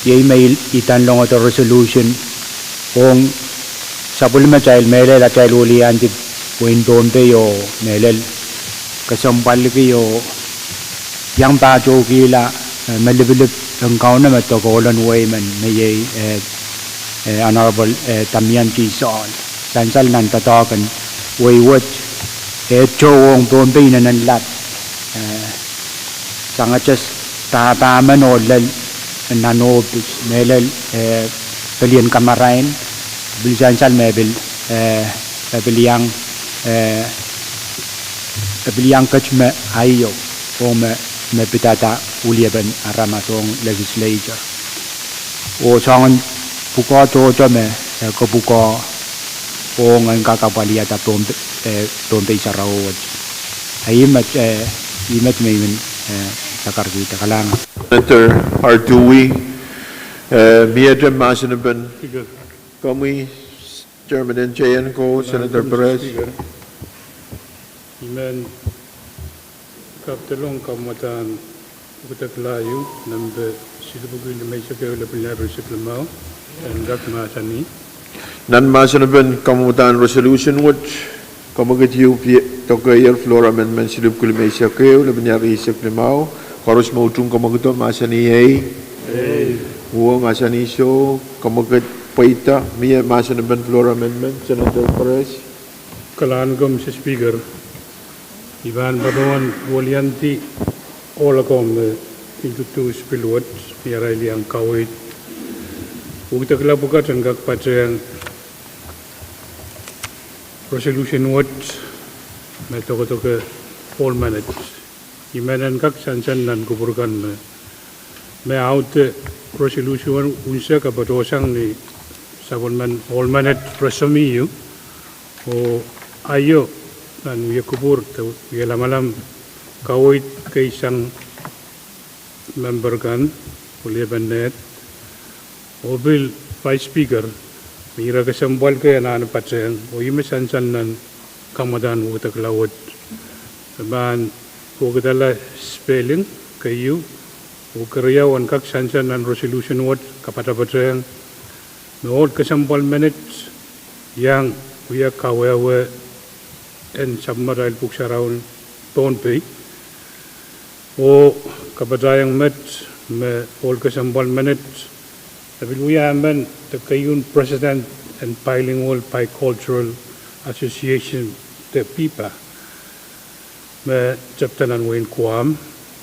iei me I, I inengieng resolution ong sapwellimatail mehlel atail weliandi wehin Pohnpei oh mehlel kesempwaliki oh iang pahtoukihla, eh, me lipilip en Kauno me dok ohlen wehi men me iei, eh, eh, Honorable, eh, Damian G. Saul. Sansal nan doadoahk en wehi wet, eh, tohtohng Pohnpei inenen lap, eh, sangete pahpa men oh lel nan ohpis, mehlel, eh, pelien kamarain, pil sansal me pil, eh, pil iang, eh, E pil iang ket me aio, oh me, me pidada weliepen aramas ong legislature. Oh soangen pwukoa tohto me, eh, kopwukoa ong en kak apwaliada Pohnpei, eh, Pohnpei sarawi wet. A ih met, eh, ih met me I men, eh, sakarkihda. Kalahngan. Senator Artui, eh, miehte mahsen en komwi, Chairman en J N ko, Senator Perez. I men kak delong kamwadahn wekidekla ieu, nempe silipwiki limeisek ehu, lepin riesek limau, en kak mahsanih. Nan mahsen en kamwadahn resolution wet, kamwekid ieu pid-, dokeier floor amendment silipwiki limeisek ehu, lepin riesek limau, koaros me utung kamwekido mahsanih ei. Uwe mahsanih soh, kamwekid pweida, mie mahsen en floor amendment, Senator Perez. Kalahngan, Mister Speaker. I pahn patohwan weliandi ohl ko me introduce bill wet, ni arail iang kaweid wekidekla pwukat en kak patehng resolution wet me dokedoke ohl menet. I men en kak sansal nan kupwur kan me, me aude resolution unsek e patohsang ni sapwellimen ohl menet resomi ieu, oh aio nan wie kupwur de wie lamalam kaweid kei sang memper kan, weliepen nehd, oh pil Vice Speaker, me ire kesempwal kei anahne patehng, oh ih me sansal nan kamwadahn wekidekla wet. E pahn wekidala spelling keieu oh keriau en kak sansal nan resolution wet, kapatapatehng me ohl kesempwal menet iang wia kawehwe en sapwellimatail Pwuhk Sarawi en Pohnpei, oh kapatahieng met me ohl kesempwal menet e pil wia emen de keieun president en Bilingual Bicultural Association de PIBA, me tepda nan wehin Guam,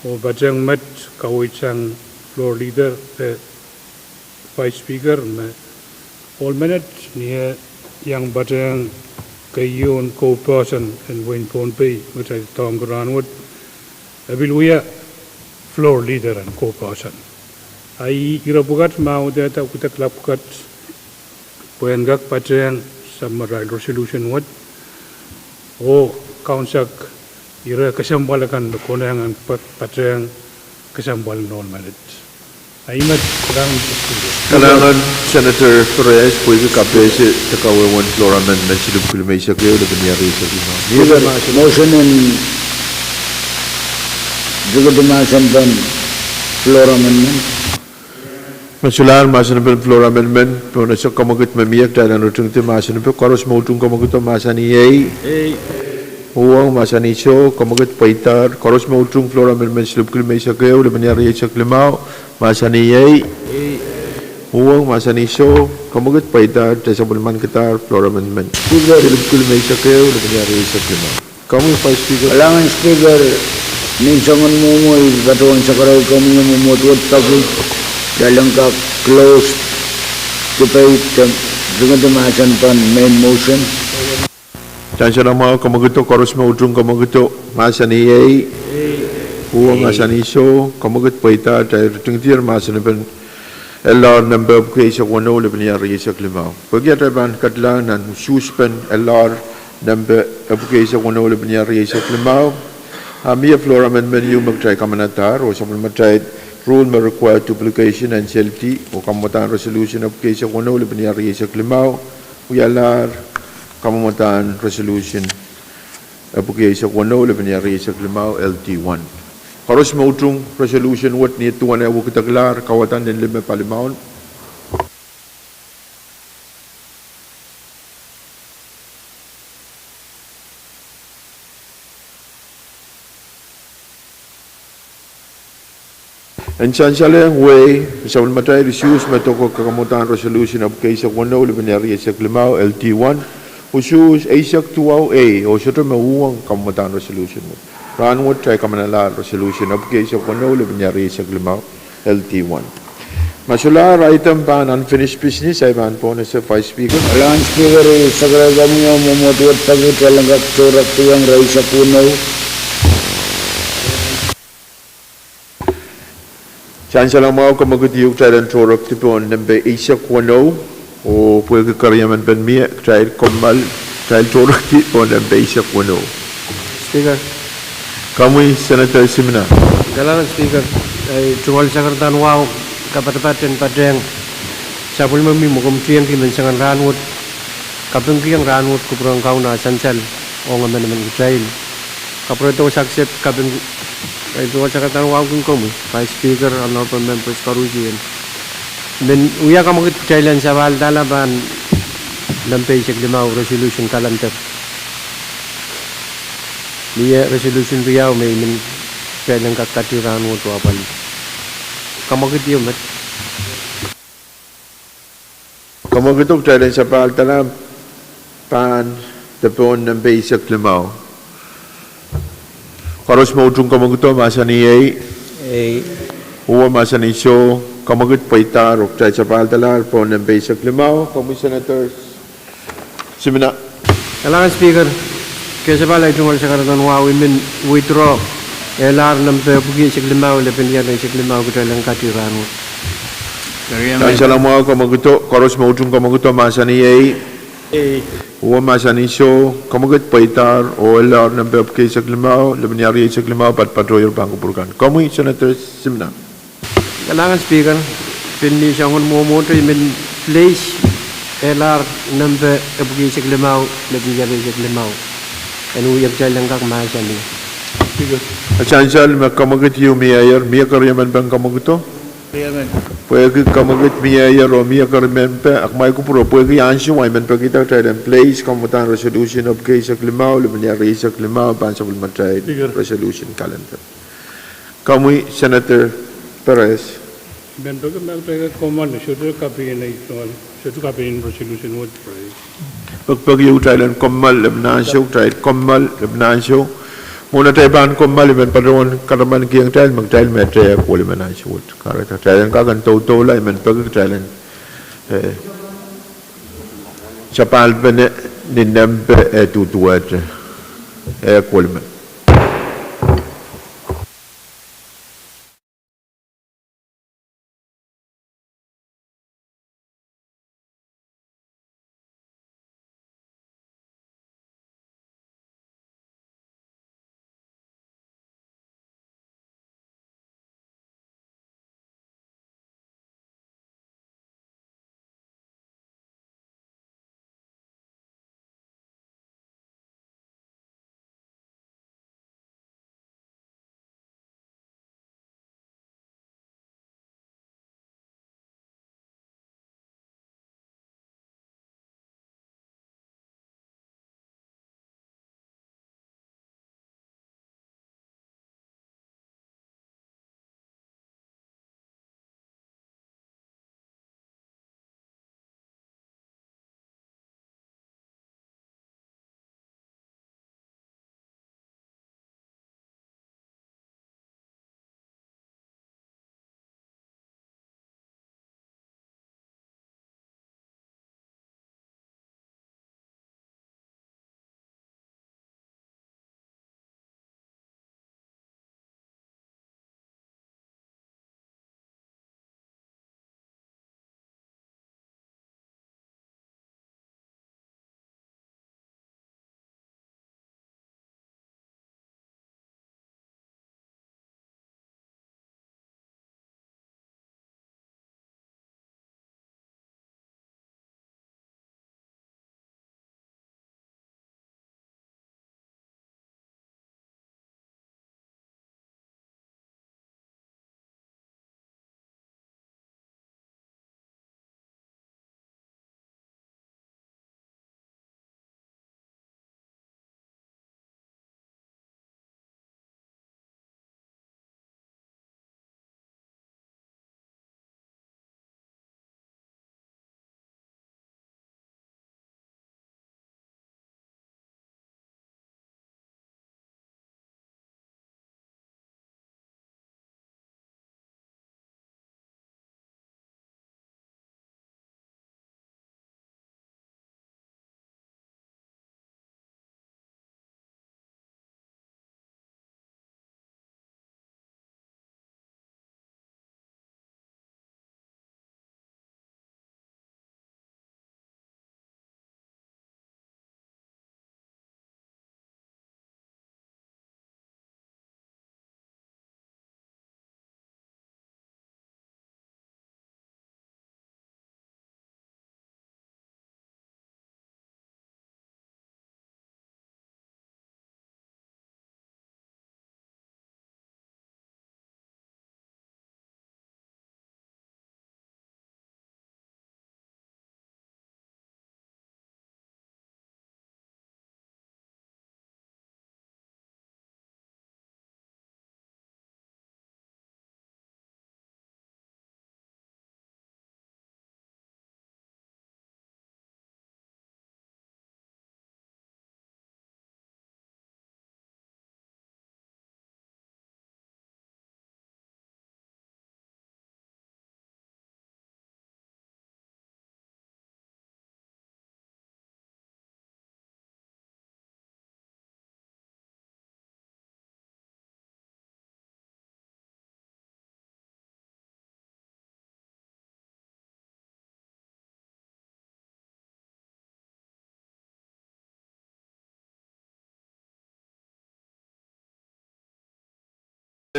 oh patehng met kaweid sang floor leader de Vice Speaker me ohl menet ni eh iang patehng keieun co-person en wehin Pohnpei me kitail dohngki rahnwet, e pil wia floor leader en co-person. A ih ire pwukat me audehda wekidekla pwukat pwehn kak patehng sapwellimatail resolution wet, oh kaunsak ire kesempwal akan me konehng en pa-, patehng kesempwal en ohl menet. A ih met, kalahngan, Mister Speaker. Kalahngan Senator Perez, pwehki kapehse de kawehwehn floor amendment silipwiki limeisek ehu, lepin riesek limau. Motion en, dikedi mahsen pen floor amendment. Me solahr mahsen pen floor amendment, pohnese kamwekid me mie, kitail en ritingdi mahsen pen. Koaros me utung kamwekido mahsanih ei. Uhwong mahsanih soh, kamwekid pweidahr. Koaros me utung floor amendment silipwiki limeisek ehu, lepin riesek limau, mahsanih ei. Uhwong mahsanih soh, kamwekid pweidahr, de sapwellimanikidahr floor amendment silipwiki limeisek ehu, lepin riesek limau. Komwi Vice Speaker. Kalahngan Speaker, ni soangen mwomwo I patohwan sakaraiong komwi oh mwomwohd wet peki, kitail en kak close debate, ritingdi mahsen pen main motion. Sansal mwahu, kamwekido, koaros me utung kamwekido mahsanih ei. Uhwong mahsanih soh, kamwekid pweidahr, kitail ritingdier mahsen pen L R nempe epwiki eisek weneu, lepin riesek limau. Pwehki atail pahn ketilahng nan usuhs pen L R nempe epwiki eisek weneu, lepin riesek limau, a mie floor amendment ieu me kitail kamanadahr, oh sapwellimatail rule me require duplication en seldi, oh kamwadahn resolution epwiki eisek weneu, lepin riesek limau, wialahr kamwadahn resolution epwiki eisek weneu, lepin riesek limau, L D one. Koaros me utung resolution wet ni duwen eh wekidekla, kawadahn nin lime palimaun. En sansalehng wehi, sapwellimatail usuhs me doadoahk kamwadahn resolution epwiki eisek weneu, lepin riesek limau, L D one, usuhs eisek duwau ei, oh sohte me uhwong kamwadahn resolution wet. Rahnwet kitail kamanalahr resolution epwiki eisek weneu, lepin riesek limau, L D one. Ma solahr item pahn unfinished business, ahi pahn pohnese Vice Speaker. Kalahngan Speaker, I sakaraiong komwi oh mwomwohd wet peki, kitail en kak tohrohr duwen ire eisek weneu, Sansal mwahu, kamwekid ieu kitail en tohrekdi pohn nempe eisek weneu, oh pwehki keriemen pen mie, kitail kommoal, kitail tohrekdi pohn nempe eisek weneu. Speaker. Komwi Senator Simina. Kalahngan Speaker, ei, tungoal sakaradahn wahu, kapatapat en patehng sapwellime me komw tiengki men sangahn rahnwet, kapingkihong rahnwet kupwuren Kauno sansal ong emenemen kitail. Kapwuredo sakisept kaping, ei, tungoal sakaradahn wahu kin komwi, Vice Speaker, honorable members koaros. Men wia kamwekid kitail en sapahldahr pahn nempe eisek limau resolution calendar. Mie resolution riau me I men kitail en kak kati rahnwet oh apwalih. Kamwekid ieu met. Kamwekido kitail en sapahldahr pahn de pohn nempe eisek limau. Koaros me utung kamwekido mahsanih ei. Ei. Uwe mahsanih soh, kamwekid pweidahr oh kitail sapahldahr pohn nempe eisek limau. Komwi Senator Simina. Kalahngan Speaker, ke sapahl ei tungoal sakaradahn wahu I men withdraw ehlahr nempe epwiki eisek limau, lepin iar eisek limau kitail en kati rahnwet. Sansal mwahu, kamwekido, koaros me utung kamwekido mahsanih ei. Ei. Uwe mahsanih soh, kamwekid pweidahr oh ehlahr nempe epwiki eisek limau, lepin iar eisek limau, patopato ier pahn kupwur kan. Komwi Senator Simina. Kalahngan Speaker, pil ni soangen mwomwohdiso I men place ehlahr nempe epwiki eisek limau, lepin iar eisek limau. En wia kitail en kak mahsanih. Sansal me kamwekid ieu mieier, mie keriemen pen kamwekido. Pwehki kamwekid mieier oh mie keriemen pen, ahmw kupwuro pwehki ansou, I men pekihda kitail en place komw udahn resolution epwiki eisek limau, lepin iar eisek limau, pahn sapwellimatail resolution calendar. Komwi Senator Perez. I men peki me kitail kommoal, sohte kaping, sohte kaping resolution wet Perez. Pekipeki ieu kitail en kommoal lepin ansou, kitail kommoal lepin ansou. Mwohn atail pahn kommoal I men patohwan kataman kihong kitail me kitail met eh kohla men ansou wet. Kahrehda kitail en kak en doudoula, I men peki kitail en, eh, sapahlpene ni nempe eh duduwehte, eh, kohla men.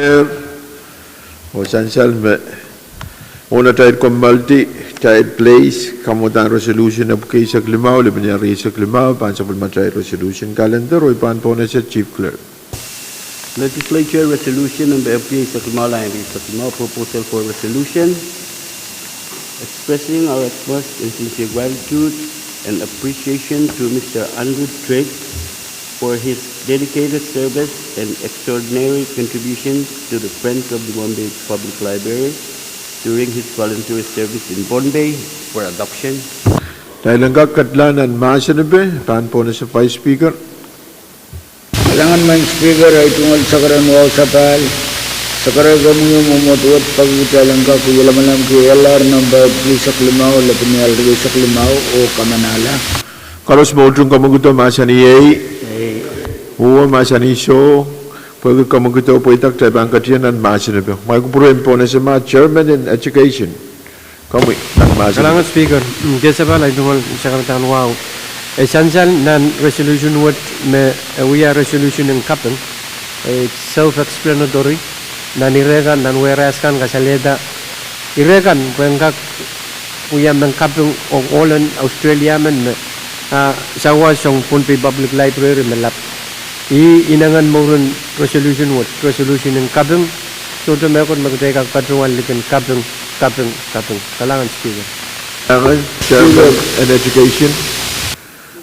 Oh sansal me, oh atail kommoaldi, kitail place, kamwadahn resolution epwiki eisek limau, lepin rieisek limau, pahn sapwellimatail resolution calendar, oh I pahn pohnese Chief Clerk. Legislature Resolution number epwiki eisek limau, lain rieisek limau, proposal for resolution expressing our utmost and sincere gratitude and appreciation to Mister Andrew Drake for his dedicated service and extraordinary contributions to the Friends of the Pohnpei Public Library during his voluntary service in Pohnpei for adoption. Kitail en kak ketlahng nan mahsen epe, pahn pohnese Vice Speaker. Kalahngan Madam Speaker, ei tungoal sakaradahn wahu sapahl, sakaradahn komwi oh mwomwohd wet peki kitail en kak wia lamalam ki L R number epwiki eisek limau, lepin rieisek limau, oh kamanahla. Koaros me utung kamwekid mahsanih ei. Uwe mahsanih soh. Pwehki kamwekid pweida, kitail pahn ketin nan mahsen epe. Mwahu kupwuren pohnese ma Chairman en Education. Komwi, nan mahsen. Kalahngan Speaker, mm, kei sapahl ei tungoal sakaradahn wahu. E sansal nan resolution wet me e wia resolution en kaping, e self-explanatory, nan ire kan, nan whereas kan kasalehda ire kan pwehn kak wia mehn kaping oh ohl en Australia men me, ah, sawas ong Pohnpei Public Library me lap. Ih inengen mouren resolution wet, resolution en kaping, sohte mehkot me kitail kak patohwan likin kaping, kaping, kaping. Kalahngan Speaker. Kalahngan Chairman en Education.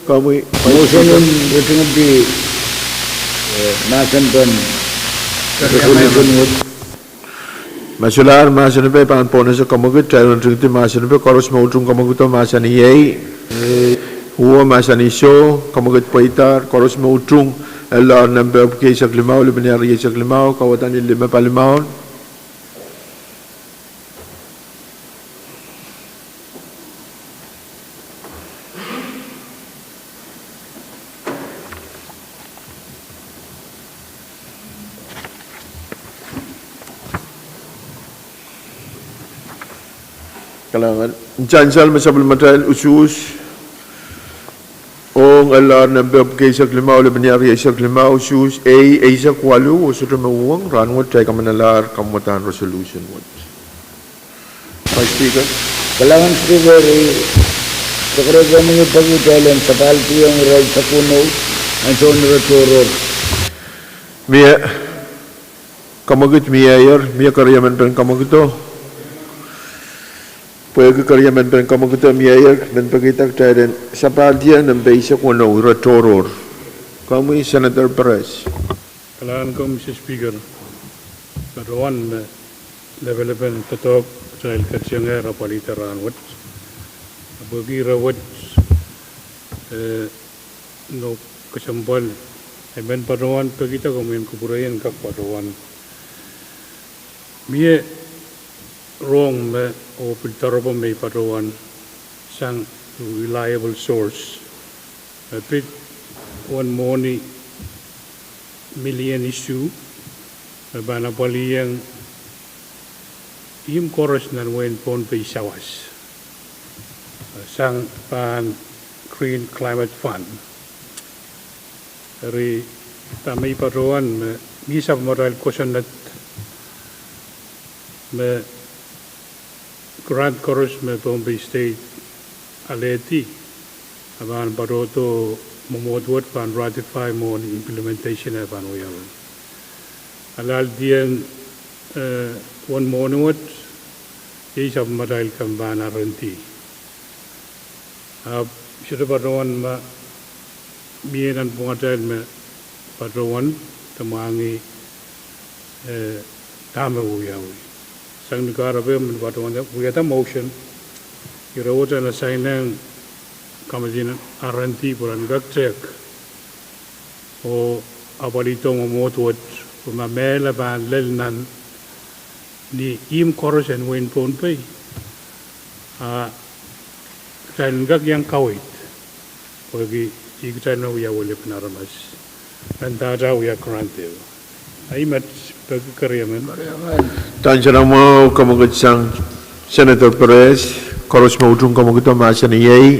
Komwi, motion en ritingdi, eh, mahsen pen resolution wet. Ma solahr mahsen epe, pahn pohnese kamwekid, kitail en ritingdi mahsen epe. Koaros me utung kamwekido mahsanih ei. Uwe mahsanih soh. Kamwekid pweidahr. Koaros me utung L R number epwiki eisek limau, lepin rieisek limau, kauwada ni lime palimaun. Kalahngan, sansal me sapwellimatail usuhs ong L R number epwiki eisek limau, lepin rieisek limau, usuhs ei, eisek waluh, oh sohte me uhwong, rahnwet kitail kamanalahr kamwadahn resolution wet. Madam Speaker. Kalahngan Speaker, ei, sakaradahn komwi peki kitail en sapahlkihong ire eisek weneu, ansoun ire tohrohr. Mie kamwekid, mieier, mie keriemen pen kamwekido. Pwehki keriemen pen kamwekido mieier, men pekihda kitail en sapahlkihong nempe eisek weneu, ire tohrohr. Komwi Senator Perez. Kalahngan komwi Mister Speaker, patohwan me lepelepen doadoahk kitail ketiengehr apwalihda rahnwet. Pwehki ire wet, eh, nohk kesempwal, I men patohwan pekihda komwi en kupwure en kak patohwan. Mie rohng me, oh pil doaropwe me I patohwan sang reliable source me pid uwen mwohni million isuh me pahn apwalihong ihmw koaros nan wehin Pohnpei sawas sang pahn Green Climate Fund. Eri dahme I patohwan me mie sapwellimatail kosonned me grant koaros me Pohnpei State alehdi, a pahn patohdo mwomwohd wet pahn ratify mwohni implementation e pahn wiawi. Alahldieng, eh, uwen mwohni wet, iei sapwellimatail kan pahn R and D. Ahpw sohte patohwan ma mie nanpwungatail me patohwan de mwahngih, eh, dahme wiawi. Sang ni kahrepe men patohwan wiahda motion, ire wet en assign-eng committee R and D pwe ren kak tehk oh apwalihdo mwomwohd wet, pwe ma mehlel e pahn lel nan ni ihmw koaros en wehin Pohnpei, a kitail en kak iang kaweid pwehki ih kitail me wia welipin aramas en dahda wia grant ehu. Ahi met, peki keriemen. Tansaramwahu, kamwekid sang Senator Perez, koaros me utung kamwekido mahsanih ei.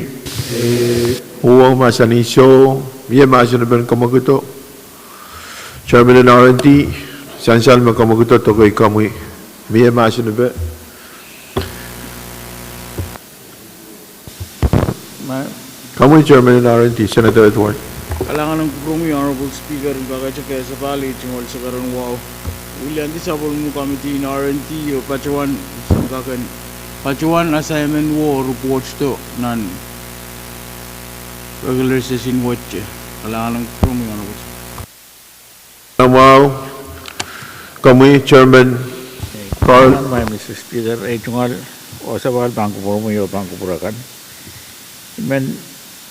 Uwe mahsanih soh. Mie mahsen epen kamwekido. Chairman en R and D. Sansal me komwi ketido, kei komwi mie mahsen ipe. Komwi Chairman en R and D, Senator Edward. Kalahngan en kupwuromwi Honorable Speaker, en kak ete kesapahl ei tungoal sakaradahn wahu. Wiliandi sapwellimomwi committee en R and D oh patohwan, kak en patohwan assignment wo report do nan regular session wet. Kalahngan en kupwuromwi Honorable Speaker. Wahu, komwi Chairman Carl. Kalahngan Mister Speaker, ei tungoal oh sapahl pahn kupwuromwi oh pahn kupwur akan. I men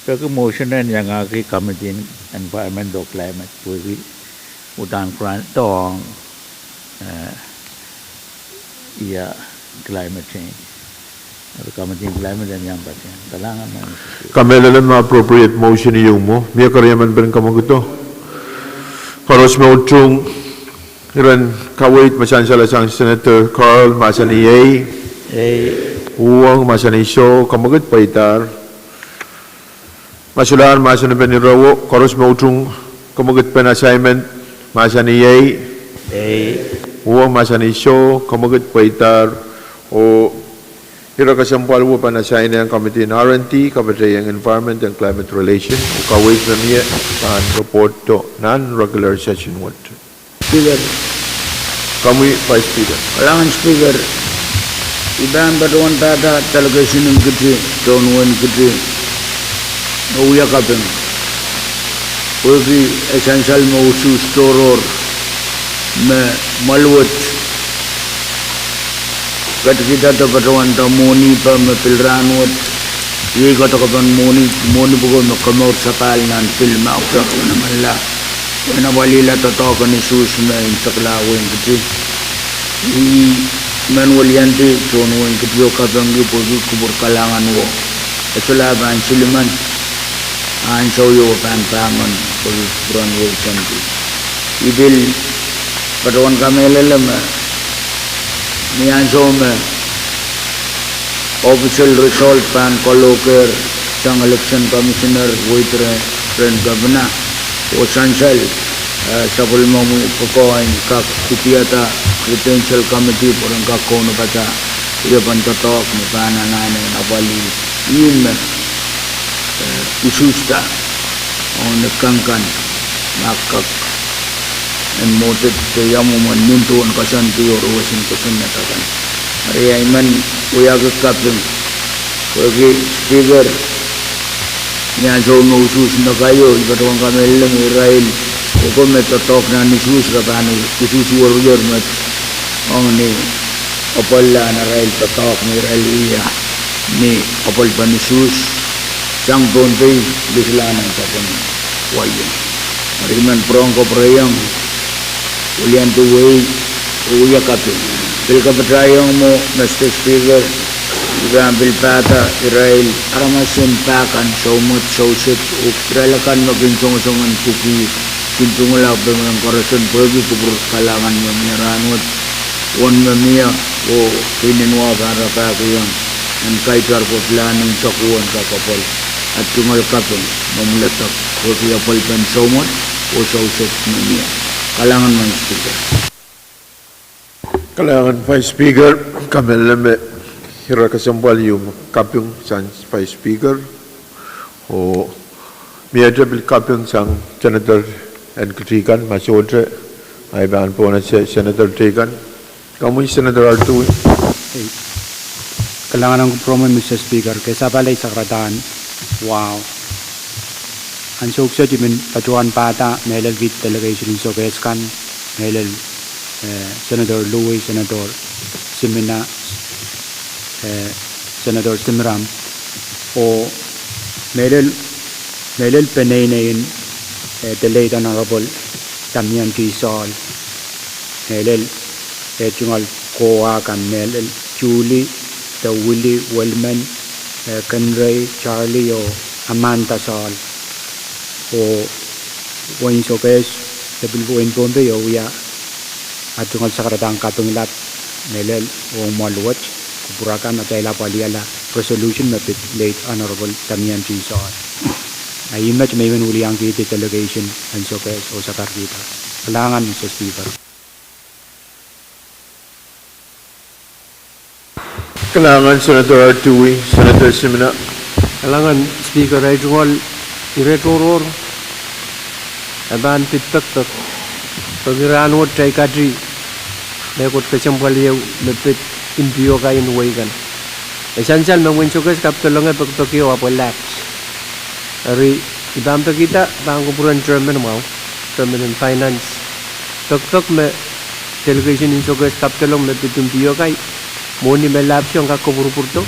peki motion en iangahki committee en environment oh climate pwehki uhdahn grant ong, eh, ia climate change. Committee en climate en iang patohwan. Kalahngan Mister Speaker. Kamehlele me appropriate motion ieu mwo, mie keriemen pen komwi ketido? Koaros me utung iren kaweid me sansal sang Senator Carl, mahsanih ei. Uhwong, mahsanih soh, komwi ketido pweidahr. Ma solahr mahsen pen irewo, koaros me utung komwi ketido pen assignment, mahsanih ei. Uhwong, mahsanih soh, komwi ketido pweidahr. Oh ire kesempwal wo pahn assign ong committee en R and D, kapatahiong environment and climate relation, oh kaweid me mie pahn report do nan regular session wet. Speaker. Komwi Vice Speaker. Kalahngan Speaker, I pahn patohwan pahda delegation en Kiti, tohn wehin Kiti, me wia kaping pwehki e sansal me usuhs tohrohr me mwahl wet ketikihda de patohwanda mwohni pwe me pil rahnwet iei koadokepen mwohni, mwohni pwuko me komour sapahl nan pil me audaudla, mala, oh en apwalihla doadoahk en usuhs me nsekla wehin Kiti. I men wiliandi tohn wehin Kiti oh kapingki pwehki kupwur kalahngan wo. E solahr pahn silimen ansou ieu pahn pahmen pwehki kupwuren wehi tengki. I pil patohwan kamehlele me ni ansou me official result pahn kalohkehr sang election commissioner, wehi rehn, rehn kepina, oh sansal, eh, sapwellimomwi kokohn kak idiada credential committee pwe ren kak kaunopada riepen doadoahk me pahn anahne apwalih ihme, eh, usuhsda ong ni kankan me kak en mwohdet de ia mwomwen nin duwen koasoandi oh roson kosonned akan. Eri I men wiahki kaping pwehki Speaker, ni ansou me usuhs me kaio, I patohwan kamehlele me irail kowe me doadoahk nan usuhs, re pahn usuhs werier me ong ni apwalih nan arail doadoahk me irail wia ni apwalipen usuhs sang Pohnpei, Lisilan, oh sapwung Waiong. Eri I men pwurehng kapwurehiong wiliandi wehi oh wia kaping. Pil kapatahiong mwo Mister Speaker, I pahn pil pahda irail aramas en pak kan, soumwet, souset, oh irail akan me kin songosong en Kuki, kin tungala pwe men koaros en pwehki kupwur kalahngan me mie rahnwet, uwen me mie, oh pein en wa pahn rapahkihong en kaitar pwe pilahn unsek uwen kak apwal. At tungoal kaping me mwuledek pwehki apwalipen soumwet oh souset me mie. Kalahngan Madam Speaker. Kalahngan Vice Speaker, kamehlele me ire kesempwal ieu me kaping sang Vice Speaker. Oh miehte pil kaping sang Senator en Kiti kan, ma sohte, ahi pahn pwonese Senator teikan. Komwi Senator Artui. Kalahngan en kupwuromwi Mister Speaker, kesapahl ei sakaradahn wahu. Ansou kiset I men patohwan pahda mehlel kiht delegation en Sokehs kan, mehlel, eh, Senator Louis, Senator Simina, eh, Senator Simram, oh mehlel, mehlel peneineien, eh, the late Honorable Damian T. Saul, mehlel, eh, tungoal kowa kan, mehlel Julie, de Willie, Wellman, eh, Kenrei, Charlie oh Amanda Saul, oh wehin Sokehs de pil wehin Pohnpei, oh wia at tungoal sakaradahn kaping lap mehlel ong mwoahl wet. Kupwur akan atail apwalihala resolution me pid late Honorable Damian T. Saul. A I met me I men wiliangkihdi delegation en Sokehs oh sakarkihda. Kalahngan Mister Speaker. Kalahngan Senator Artui, Senator Simina. Kalahngan Speaker, ei tungoal ire tohrohr e pahn pid pekpek, pwehki rahnwet ei kati mehkot kesempwal ieu me pid impiokai en wehi kan. E sansal me mwein sokehs kapidolong e pekpek ieu ahpw e lapse. Eri, I pahn pekihda pahn kupwuren chairman mwahu, chairman en finance, pekpek me delegation en sokehs kapidolong me pid impiokai, mwohni me lapse ong kak kopwurupwurdo,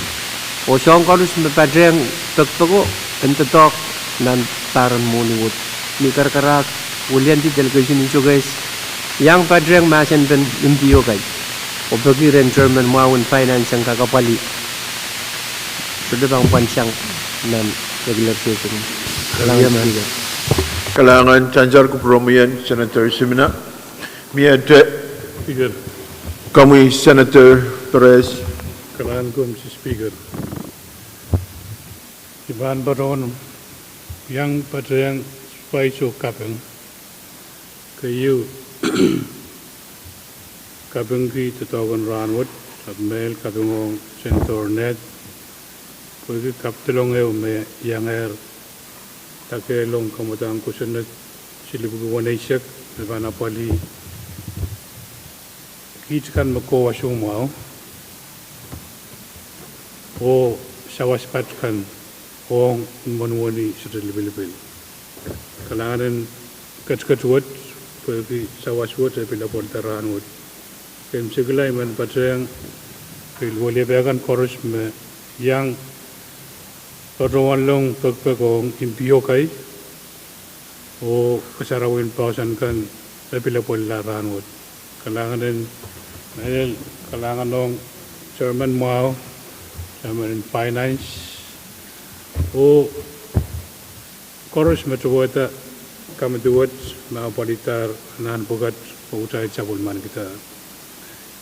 oh soahng koaros me patehng pekpeko en doadoahk nan pahr en mwohni wet. Ni karakarahk, wiliandi delegation en sokehs iang patehng mahsen pen impiokai, oh peki rehn chairman mwahu en finance en kak apwalih. Sohte pahn pwansang nan regular session. Kalahngan Speaker. Kalahngan Sansal Kupwuromwi en Senator Simina. Miehte. Speaker. Komwi Senator Perez. Kalahngan komwi Speaker. I pahn patohwan iang patehng spice oh kaping. Keieu, kapingki doadoahk en rahnwet, ahpw mehlel kaping ong Senator Ned pwehki kapidolong ehu me iangehr dakehlong kamwadahn kosonned silipwiki weneisek me pahn apwalih kiht kan me kohwasumwahu oh sawas pat kan ong imwen wini sehte lipilipil. Kalahngan en ketiket wet pwehki sawas wet e pil apwalihda rahnwet. Keimwseklahng I men patehng pil weliepe kan koaros me iang patohwanlong pekpek ong impiokai oh kasarawien poahsoan kan me pil apwalihla rahnwet. Kalahngan en, mehlel kalahngan ong chairman mwahu, chairman en finance, oh koaros me towehda kamidi wet me apwalihdahr anahn pwukat oh kitail sapwellimanikidahr.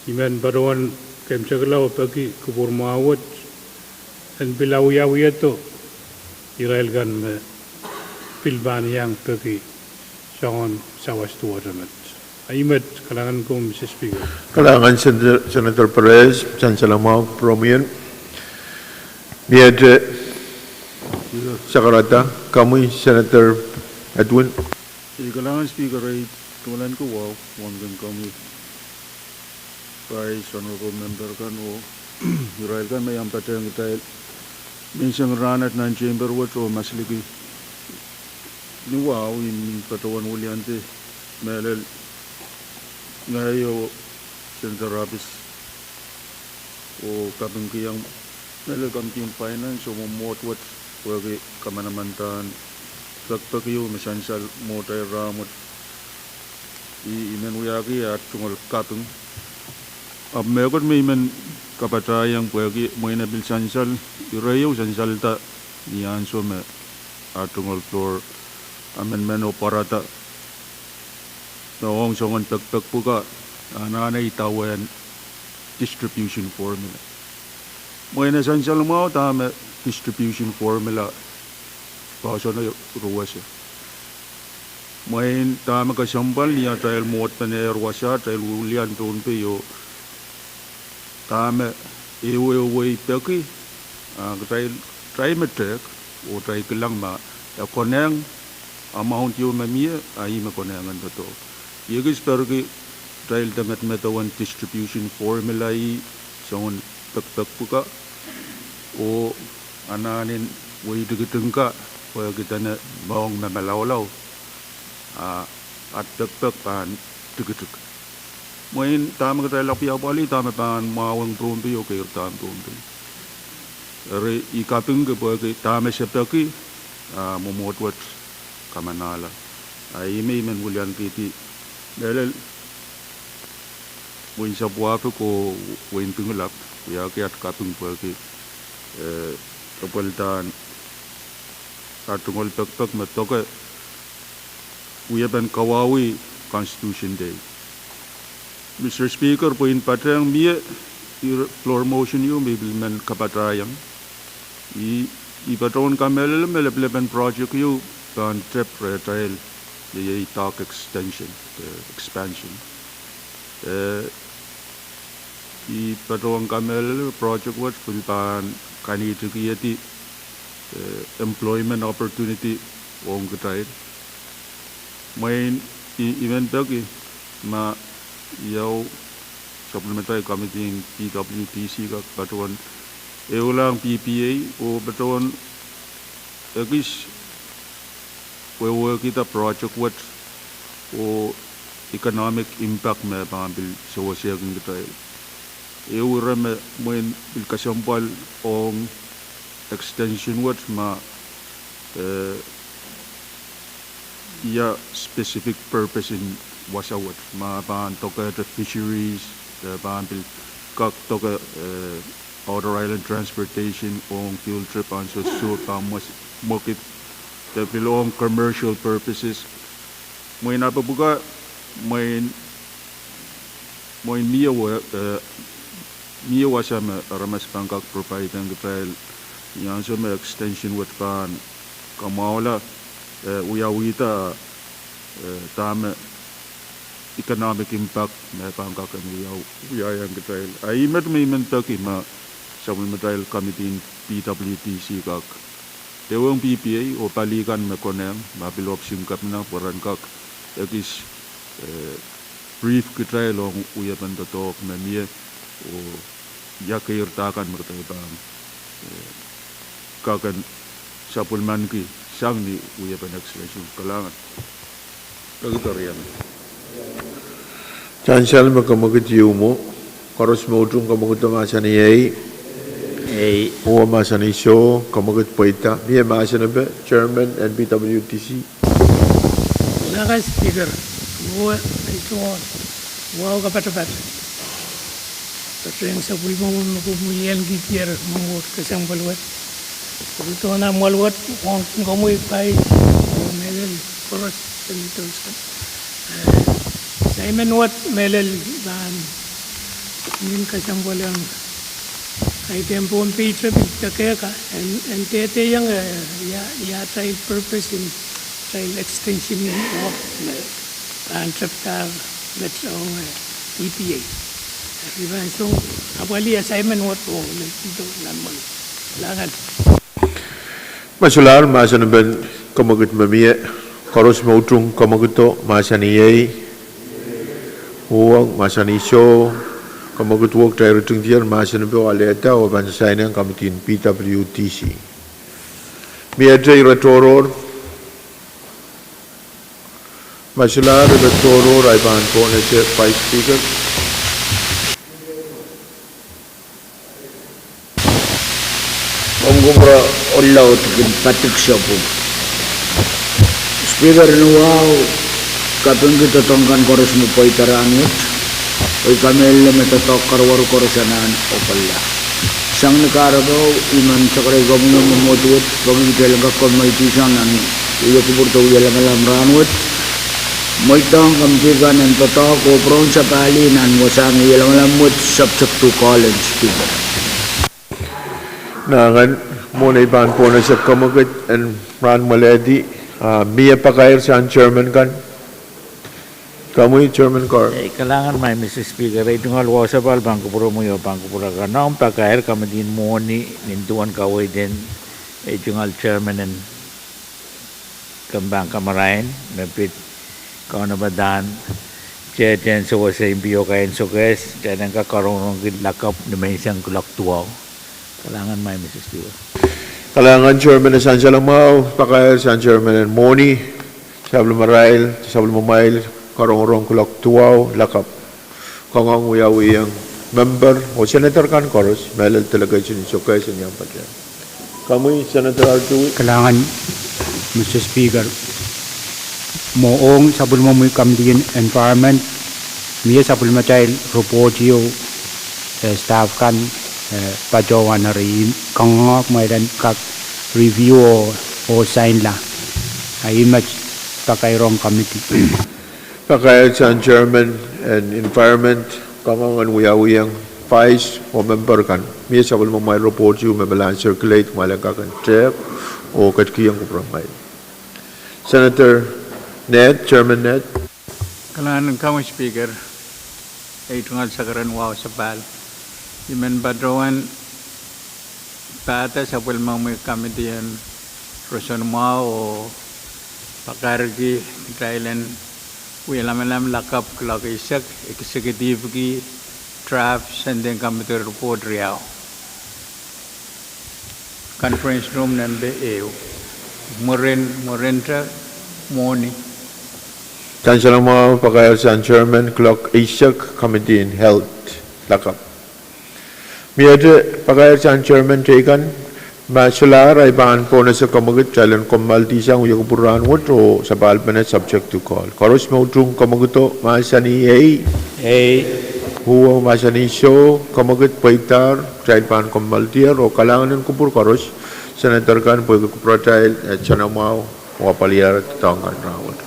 I men patohwan keimwsekla oh peki kupwur mwahu wet en pil awiawihdo irail kan me pil pahn iang peki soangen sawas duwehte met. Ahi met, kalahngan komwi Speaker. Kalahngan Senator, Senator Perez, sansal mwahu kupwuromwi en. Miehte sakarada, komwi Senator Edwin. Ei kalahngan Speaker, ei tungoal en kowahu, wauneki komwi Vice, honorable member kan oh irail kan me iang patehng kitail menseng rahnwet nan chamber wet oh masliki ni wahu I men patohwan wiliandi mehlel ngehi oh Senator Abis oh kapingkihong mehlel Committee en Finance oh mwomwohd wet pwehki kamanamandan pekpek ieu me sansal mwohtail rahnwet. I, I men wiahki at tungoal kaping. Ahpw mehkot me I men kapatahiong pwehki mwein e pil sansal, ire ieu sansalda ni ansou me at tungoal floor amendment o pwarada me ong soangen pekpek pwuka, anahne idawehn distribution formula. Mwein e sansal mwahu dahme distribution formula poahsoan ruwese. Mwein dahme kesempwal ni atail mwohd pen ehr wasa, atail wilian Pohnpei oh dahme ehuehu wehi peki, ah, kitail, kitail me tehk, oh kitail kilang ma e konehng amount ieu me mie, ah, ih me konehng en doadoahk. I ekis perki kitail de medemedewe distribution formula ih soangen pekpek pwuka, oh anahnen wehi tikitik ka, pwehki dene moang me malaulau, ah, at pekpek pahn tikitik. Mwein dahme kitail apwaliapwalih, dahme pahn mwahweng Pohnpei oh keirdahn Pohnpei. Eri I kapingki pwehki dahme se peki, ah, mwomwohd wet kamanahla. Ah, ih me I men wiliankihdi mehlel wehin Sapwuahfik oh wehin Pingelap, wiahki at kaping pwehki, eh, apwalihdahr at tungoal pekpek me doke wiepen kawauwih Constitution Day. Mister Speaker, pwehn patehng mie floor motion ieu me I pil men kapatahiong, I, I patohwan kamehlele me leplepen project ieu pahn tep rehtail, iei dock extension, eh, expansion. Eh, I patohwan kamehlele me project wet pil pahn kanetikihedi, eh, employment opportunity ong kitail. Mwein i, i men peki ma iou sapwellimatail committee en P W D C kak patohwan ehulang P P A oh patohwan ekis wehwehkihda project wet oh economic impact me pahn pil sewesehkin kitail. Ehu ire me mwein pil kesempwal ong extension wet ma, eh, ia specific purpose en wasa wet, ma pahn dokehte fisheries, eh, pahn pil kak doke, eh, outer island transportation ong field trip, pahn sohte pahn mwes-, mwekid, de pil ong commercial purposes. Mwein apwapwuka, mwein, mwein mie we-, eh, mie wasa me aramas pahn kak provide ong kitail, ni ansou me extension wet pahn kamwahula, eh, wiawihda, eh, dahme economic impact me pahn kak en wiawi, wiahiong kitail. A ih met me I men peki ma sapwellimatail committee en P W D C kak dewehng P P A oh pali kan me konehng, ma pil ohpis en kepina pwe ren kak ekis, eh, brief kitail ong wiepen doadoahk me mie oh ia keirda kan me kitail pahn, eh, kak en sapwellimaniki sang ni wiepen extension. Kalahngan. Peki Dorian. Sansal me kemwekid ieu mwo, koaros me utung kemwekido mahsanih ei. Ei. Oh mahsanih soh, kemwekid pweida. Mie mahsen epe, chairman en P W D C. Kalahngan Speaker, mwo, ei soh, wahu kapatapat. Patehng sapwellime me kupwuki lel kihdier mwomwohd kesempwal wet. Patohwan amwail wet, ong komwi pai, oh mehlel koaros, senators. Eh, assignment wet mehlel pahn nin kesempwal ong kaidehn Pohnpei trip, I peki ka, en, en dehdehong, eh, ia, ia atail purpose en atail extension en work me pahn trip dahr met ong, eh, P P A. Eri pahn song apwalih assignment wet oh, me kido nan mwen. Kalahngan. Me solahr mahsen epen kemwekid me mie, koaros me utung kemwekido mahsanih ei. Uhwong mahsanih soh, kemwekid wet kitail ritingdier mahsen epe oh alehda oh pahn sasainehng committee en P W D C. Mie ire tohrohr. Me solahr ire tohrohr, I pahn pohnese Vice Speaker. Omw kupwure ohl laud kin padik sapwung. Speaker en wahu, kapingki doadoahk kan koaros me pweida rahnwet, oh I kamehlele me doadoahk karuwaru koaros anahne oh kolla. Sang ni kahrepe, I men sakarada komwi mwomwohdiso wet, pwehki kitail en kak kommoitisang nan wie kupwurdo wie lamalam rahnwet. Mweidohng komiti kan en doadoahk oh pwurehng sapahlih nan wasahn wie lamalam wet, subject to call-in, Speaker. Kalahngan, mwohn ei pahn pohnese kemwekid en rahn mwalehdi, ah, mie pakair sang chairman kan. Komwi, Chairman Carr. Eh, kalahngan maing Mister Speaker, ei tungoal wahu sapahl pahn kupwuromwi oh pahn kupwure kanohng pakair committee en mwohni nin duwen kaweid en ei tungoal chairman en kempein kamarain me pid kaunopadahn tehtehn sewese impiokai en sokehs, tehtehn kak karongorongki lakapw ni menseng kuloak duwau. Kalahngan maing Mister Speaker. Kalahngan chairman en sansal mwahu, pakair sang chairman en mwohni, sapwellimarail, sapwellimamwail, karongorong kuloak duwau lakapw. Kangoang wiawihong member oh senator kan koaros, mehlel delegation en sokehs en iang patehng. Komwi Senator Artui. Kalahngan Mister Speaker. Mwo ong sapwellimomwi committee en environment, mie sapwellimatail report ieu, eh, staff kan, eh, patohwan eri kangoang kumwail en kak review oh, oh sainla. A ih met pakair ong committee. Pakair sang chairman en environment, kangoangen wiawihong vice oh member kan. Mie sapwellimomwail report ieu me pahn circulate, kumwail en kak en tehk oh ketikihong kupwuromwail. Senator Ned, Chairman Ned. Kalahngan komwi Speaker, ei tungoal sakaren wahu sapahl. I men patohwan pahda sapwellimomwi committee en roson mwahu oh pakairki kitail en wie lamalam lakapw kuloak eisek, executive ki draft sending committee report riau. Conference room nempe ehu. Mwurin, mwurin te mwohni. Sansalamwahu, pakair sang chairman kuloak eisek, committee en health lakapw. Miehte pakair sang chairman teikan, ma solahr ahi pahn bonus kamwekid, kitail en kommoaldihsang wie kupwur rahnwet oh sapahl menet subject to call. Koaros me utung kamwekido mahsanih ei. Ei. Uhwong mahsanih soh, kamwekid pweidahr, kitail pahn kommoaldier oh kalahngan en kupwur koaros senator kan pwehki kupwuratail, eh, sansalamwahu oh apwaliarer doadoahk kan rahnwet.